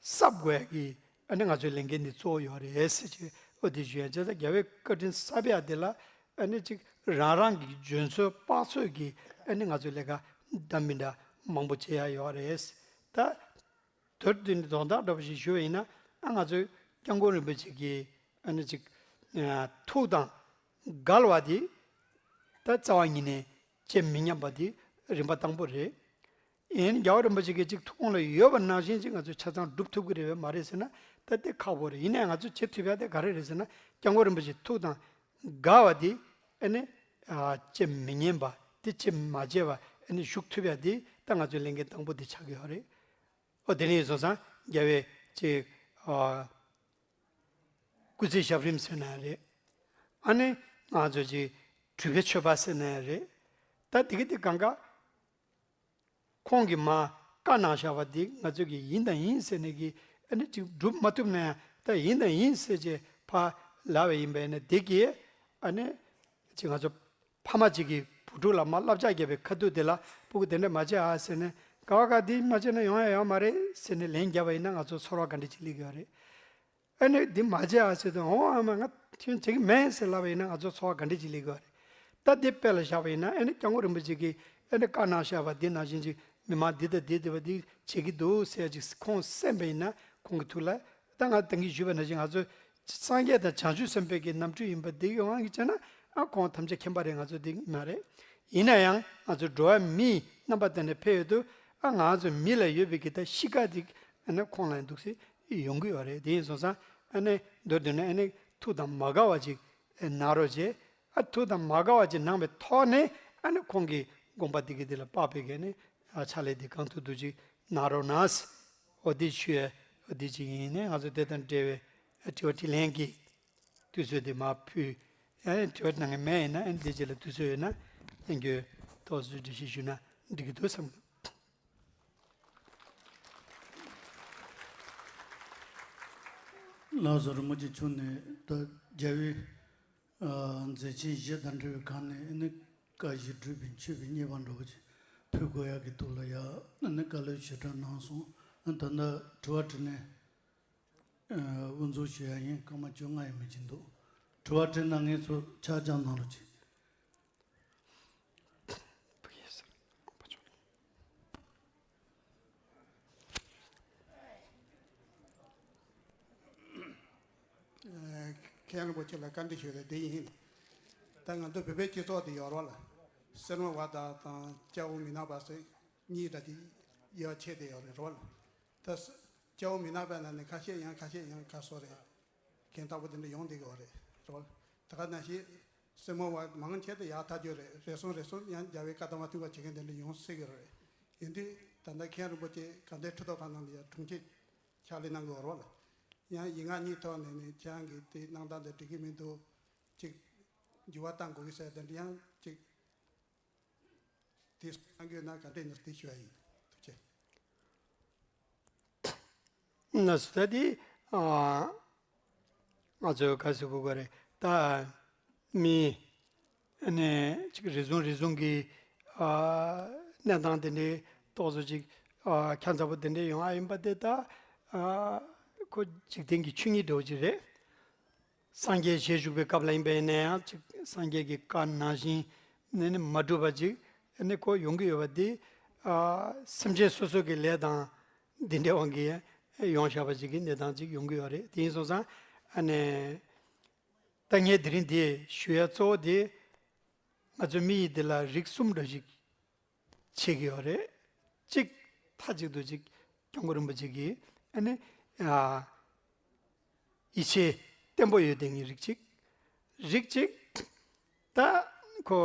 གསབ་དགོས་ཀྱི་ཨ་ནི་ང་ཚོའི་ལས་འགན་འདི་གཙོ་བོ་ཡོད་རེད་ཟེར་གྱི་ཨོ་དེ་ཞུ་ཡ་བྱས་ཙང་རྒྱལ་བའི་བཀའ་དྲིན་གསབ་ཡ་དེ་ལ་ཨ་ནི་ཅིག་རང་རང་གི་འཇོན་ཚོད་དཔག་ཚོད་ཀྱི་ཨ་ནི་ང་ཚོའི་ལས་ཀ་འདྲ་མི་འདྲ་མང་པོ་བྱེད་ཡ་ཡོད་རེད། ད་མདོར་བསྡུས་ནས་དོན་དག་འདྲ་པོ་ཞིག་ཞུ་བ་ཡིན་ན་ཨ་ང་ཚོའི་སྐྱབས་མགོན་རིན་པོ་ཆེ་གི་ཨ་ནི་ཅིག་ཨ་ཐུགས་དང་འགལ་བ་དེ་ད་རྩ་བ་ཉིད་ནས་བྱེད་མི་ཉན་པ་དེ་རིམ་པ་དང་པོ་རེད། ཡིན་རྒྱལ་བ་རིན་པོ་ཆེ་གི་ཅིག་ཐུགས་དགོངས་ལ་ཡོད་པ་ནང་བཞིན་ཅིག་ང་ཚོས་ཆ་ཚང་སྒྲུབ་ཐུབ་ཀྱི་རེད་པས་མ་རེད་ཟེར་ན་ད་དེ་ཁག་པོ་རེད། ཡིན་ནའང་ང་ཚོས་བྱེད་ཐུབ་ཡ་དེ་ག་རེ་རེད་ཟེར་ན་སྐྱབས་མགོན་རིན་པོ་ཆེ་ཐུགས་དང་འགལ་བ་དེ་ཨ་ནི་ཨ་བྱེད་མི་ཉན་པ་དེ་བྱེད་མ་བྱས་པ་ཨ་ནི་བཞུགས་ཐུབ་ཡ་དེ་ད་ང་ཚོའི་ལས་འགན་དང་པོ་དེ་ཆགས་ཀྱི་ཡོད་རེད། ཨོ་དེ་ནས་ཡིན་སོང་ཙང་རྒྱལ་བའི་ཅིག་ཨ་སྐུ་ཚེ་ཞབས་རིམ་ཟེར་ན་རེད། ཨ་ནི་ང་ཚོ་ཅིག་སྤྲུལ་པའི་ཆོས་པ་ཟེར་ན་རེད། ད་དེ་གི་དེ་གང་ག་ཁོང་གིས་མ་བཀའ་གནང་བཞག་པ་འདི་ང་ཚོ་གིས་ཡིན་དང་ཡིན་ཟེར་ནས་ཀྱི་ཨ་ནི་ཅིག་སྒྲུབ་མ་ཐུབ་ན་ཡང་ད་ཡིན་དང་ཡིན་ཟེར་བྱས་ཕར་ལབ་པ་ཡིན་པས་ན་དེ་གིས་ཨ་ནི་ཅིག་ང་ཚོ་ཕ་མ་ཅིག་གིས་བུ་ཕྲུག་ལ་མ་བསླབ་བྱ་བརྒྱབ་པའི་ཁ་ཐུག་དེ་ལ་སྤུ་གུ་དེ་འདྲ་མ་བྱེད་ཨ་ཟེར་ནས་ག་བ་ག་འདི་མ་བྱེད་ན་ཡོང་ཡ་ཡོད་མ་རེད་ཟེར་ནས་ལན་བརྒྱབ་པ་ཡིན་ན་ང་ཚོ་ཚོར་བ་ག་འདྲ་ཅིག་སླེབས་ཀྱི་ཡོད་རེད། ཨ་ནི་འདི་མ་བྱེད་ཨ་ཟེར་དུས་འོང་ཨ་མ་ང་ཁྱོད་བྱེད་ཀྱི་མེད་ཟེར་ལབ་པ་ཡིན་ན་ང་ཚོ་ཚོར་བ་ག་འདྲ་ཅིག་སླེབས་ཀྱི་ཡོད་རེད། ད་འདི་དཔེ་ལ་བཞག་པ་ཡིན་ན་ཨ་ནི་སྐྱབས་མགོན་རིན་པོ་ཆེ་གིས་ཨ་ནི་བཀའ་གནང་བཞག་པ་འདི་ནང་བཞིན་ཅིག་མི་མང་འདི་དང་འདི་འདི་བ་འདི་བྱེད་ཀྱི་འདུག་ཟེར་ཅིག་ཁོང་གསན་པ་ཡིན་ན་ཁོང་གི་ཐུགས་ལ་ད་ང་ཏང་གིས་ཞུས་པ་ནང་བཞིན་ང་ཚོ་སངས་རྒྱས་དང་བྱང་ཆུབ་སེམས་དཔའི་གི་རྣམ་འཕྲུལ་ཡིན་པ་འདི་ཡོང་ང་གི་བྱས་ན་ཨ་ཁོང་ཐམས་ཅད་མཁྱེན་པ་རེད། ང་ཚོ་འདི་མ་རེད། ཡིན་ན་ཡང་ང་ཚོ་འགྲོ་བ་མིའི་རྣམ་པ་དེ་འདྲ་ཕེབས་ཡོད་དུས་ཨ་ང་ཚོ་མི་ལ་ཡོད་པའི་གི་ད་གཤིས་ཀ་འདི་ཨ་ནི་ཁོང་ལ་འདུག་སེ་ཡོང་གི་ཡོད་རེད། དེ་ཡིན་སོང་ཙང་ཨ་ནི་མདོར་བསྡུས་ན་ཨ་ནི་ཐུགས་དང་མ་འགལ་བ་ཅིག་གནང་རོགས་བྱེད། ཨ་ཐུགས་དང་མ་འགལ་བ་ཅིག་གནང་བའི་ཐོག་ནས་ཨ་ནི་ཁོང་གི་དགོངས་པ་འདི་གི་འདི་ལ་དཔག་པའི་གི་ནི་ཨ་ཕྱག་ལས་འདི་གང་ཐུབ་ཐུབ་ཅིག་གནང་རོགས་གནང་། འོ་འདི་ཞུ་ཡ་འོ་འདི་ཅིག་ཡིན་ནས་ང་ཚོ་དེ་དང་འབྲེལ་བའི་ཨ་དྲི་བ་དྲིས་ལན་གྱི་དུས་ཚོད་འདི་མར་ཕུལ། ཨ་ནི་དྲི་བ་གནང་མཁན་མེད་ཡིན་ན་ཨ་ནི་འདི་རྗེས་ལ་དུས་ཚོད་ཡོད་ན་ཨ་ནི་ཁྱོད་ཏོག་ཙམ་འགྲེལ་བཤད་ཞུས་ན་འགྲིག་གི་འདུག་བསམ་གི་འདུག་ལགས་སོ། རིན་པོ་ཆེ་མཆོག་ནས་ད་རྒྱལ་བའི་ཨ་མཛད་ཆེན་བཞི་དང་འབྲེལ་བའི་སྒང་ནས་ཨ་ནི་བཀའ་བཞིན་སྒྲུབ་པའི་མཆོད་པའི་མཉེས་པ་འདྲ་བོ་ཅིག་ཕུལ་དགོས་ཡག་གི་ཐོག་ལ་ཡ་ཨ་ནི་བཀའ་སློབ་ཞུ་གྲངས་གནང་སོང་། ཨ་ད་ལྟ་དྲི་བ་དྲིས་ལན་ཨ་དབུ་འཛུགས་ཞུ་ཡ་ཡིན། སྐར་མ་བཅོ་ལྔ་ཡས་མས་ཅིག་འདུག་དྲི་བ་དྲིས་གནང་མཁན་ཚོ་ཕྱག་བརྐྱངས་གནང་རོགས་གྱིས། མཁན་རིན་པོ་ཆེ་ལ་བཀའ་འདྲི་ཞུ་ཡ་དེ་ཡིན། ད་ང་ཚོ་བོད་པའི་སྤྱི་ཚོགས་དེ་ཡོད་རོགས་ལ། སེར་མོ་བ་དང་དང་སྐྱ་བོ་མི་ནག་པ་ཟེར་གཉིས་འདྲ་དེ་ཡོད་ཆེ་དེ་ཡོད་རེད་རོགས་ལ། ད་སྐྱ་བོ་མི་ནག་པའི་ནང་ནས་ཁ་ཤས་ཡང་ཁ་ཤས་ཡང་ཁ་སོ་རེད། གན་ལྟ་བུ་དེ་འདྲ་ཡོང་བསྡད་ཀྱི་ཡོད་རེད་རོགས། ད་ག་ནང་བཞིན་སེར་མོ་བ་མང་ཆེ་དེ་ཡག་ཐག་ཆོད་རེད། རེ་ཟུང་རེ་ཟུང་ཡང་རྒྱལ་བའི་བཀའ་དང་མ་མཐུན་པ་བྱེད་མཁན་དེ་འདྲ་ཡོང་སྲིད་ཀྱི་རེད། ཡིན་དུས་ད་ལྟ་མཁན་རིན་པོ་ཆེ་དགའ་ལྡན་ཁྲི་ཐོག་ཁང་ནང་ལ་ཡང་དྲུང་ཆེ་ཕྱག་ལས་གནང་གི་ཡོད་རེད་བ་ལ། ཡང་ཡིན་ང་གཉིས་ཐོག་ནས་ནས་ཁྱེད་རང་གིས་དེ་གནང་སྟངས་དེ་འགྲིག་གི་མི་འདུག་ཅིག་འགྱུར་བ་གཏང་དགོས་ཀྱི་ཟེར་དེ་འདྲ་ཡང་ཅིག་དེ་གནང་གི་ཡོད་ན་ག་འདྲས་ནས་དེ་ཞུ་ཡ་ཡིན། ཐུགས་རྗེ་ཆེ། ན་སུ་ད་དེ་ཨ་ང་ཚོས་ག་ཟེར་དགོས་ཀྱི་རེད། ད་མི་ཨ་ནི་ཅིག་རེ་ཟུང་རེ་ཟུང་གི་ཨ་གནས་སྟངས་དེ་འདྲའི་ཏོག་ཙམ་ཅིག་ཨ་ཁྱད་མཚར་པོ་དེ་འདྲའི་ཡོང་ཨ་ཡིན་པ་དེ་ད་ཨ་ཁོ་འཇིག་རྟེན་གྱི་ཆོས་ཉིད་འདྲ་བོ་ཅིག་རེད། སངས་རྒྱས་ཞལ་བཞུགས་པའི་སྐབས་ལ་ཡིན་པ་ཡིན་ན་ཡང་ཅིག་སངས་རྒྱས་ཀྱི་བཀའ་ནང་བཞིན་ནི་ནི་མ་བསྒྲུབས་པ་ཅིག་ནི་ཁོ་ཡོང་གི་ཡོད་པ་འདི་ཨ་སེམས་ཅན་སོ་སོ་གི་ལས་དང་འདི་འདྲའི་དབང་གིས་ཡོང་བཞག་པ་ཅིག་གི་གནས་སྟངས་ཅིག་ཡོང་གི་ཡོད་རེད། དེ་ཡིན་སོང་ཙང་ཨ་ནི་ད་ངས་དེ་རིང་འདི་ཞུ་ཡ་གཙོ་བོ་དེ་ང་ཚོ་མི་ཡི་འདི་ལ་རིགས་གསུམ་འདྲ་ཞིག་ཕྱེ་གི་ཡོད་རེད། གཅིག་མཐའ་གཅིག་ཏུ་གཅིག་སྐྱབས་མགོན་རིན་པོ་ཆེ་གིས་ཨ་ནི་ཨ་ཡིད་ཆེས་བརྟན་པོ་ཡོད་དེ་ངའི་རིགས་གཅིག་རིགས་གཅིག་ད་ཁོ་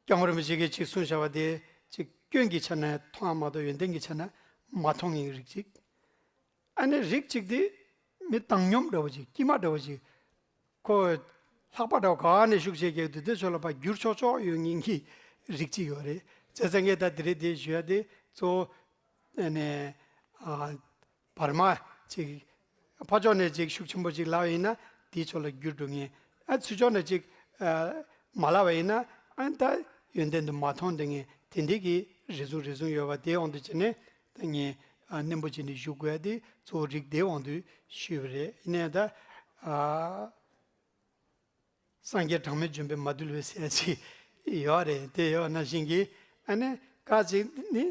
སྐྱབས་མགོན་རིན་པོ་ཆེ་གིས་གཅིག་གསུངས་བཞག་པ་དེ་གཅིག་སྐྱོན་གྱི་ཆ་ནས་མཐོང་བ་མ་གཏོགས་ཡོན་ཏན་གྱི་ཆ་ནས་མ་མཐོང་ངའི་རིགས་གཅིག་ཨ་ནི་རིགས་གཅིག་དེ་མི་བཏང་སྙོམས་འདྲ་བོ་ཅིག་དཀྱིལ་མ་འདྲ་བོ་ཅིག་ཁོ་ལྷག་པ་འདྲ་བོ་ག་ནས་ཤུགས་ཆེ་གེ་དུ་དེ་ཚོ་ལ་ཕར་བསྒྱུར་ཆོག་ཆོག་ཡོད་ངེས་ཀྱི་རིགས་གཅིག་ཡོད་རེད། བྱས་ཙང་ངས་ད་དེ་རིང་དེ་ཞུ་ཡ་དེ་གཙོ་བོ་ཨ་ནི་ཨ་བར་མ་ཅིག་ཕར་ཕྱོགས་ནས་ཅིག་ཤུགས་ཆེན་པོ་ཅིག་ལབ་ཡིན་ན་དེའི་ཕྱོགས་ལ་བསྒྱུར་འགྲོ་ངེས། ཨ་ཚུར་ཕྱོགས་ནས་ཅིག་ཨ་མ་ལབ་པ་ཡིན་ན་ཨ་ད་ཡོན་ཏན་དུ་མ་མཐོང་དེ་ངས་དེ་འདྲའི་གི་རེ་ཟུང་རེ་ཟུང་ཡོད་པ་དེའི་དབང་དུ་བྱས་ནས་ད་ངས་ཨ་ནན་པོ་བྱས་ནས་ཞུ་དགོས་ཡ་དེ་གཙོ་བོ་རིགས་དེའི་དབང་དུ་ཞུས་པ་རེད། ཡིན་ནའི་ད་ཨ་སངས་རྒྱས་གྲངས་མེད་འབྱོན་པའི་མ་དུལ་བའི་ཟེར་ཡ་ཅིག་ཡོད་རེད། དེ་ཡོད་ན་བཞིན་གྱི་ཨ་ནི་ཁ་ཅིག་ནི་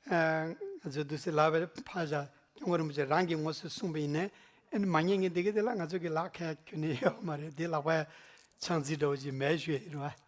ཨ་ང་ཚོས་འདུག་སེ་ལབ་པའི་ཕར་བཞག་སྐྱབས་མགོན་རིན་པོ་ཆེ་རང་གིས་དངོས་སུ་གསུངས་པ་ཡིན་ནའི་ཨ་ནི་མ་ཉན་མཁན་འདི་ག་དེ་ལ་ང་ཚོ་གི་ལག་ཁ་ཁྱོན་ནས་ཡོད་མ་རེད། དེ་ལག་པ་ཆང་རྩི་འདྲ་བོ་ཅིག་མེད་ཞུ་ཡ་ཡིན་རེད་བ།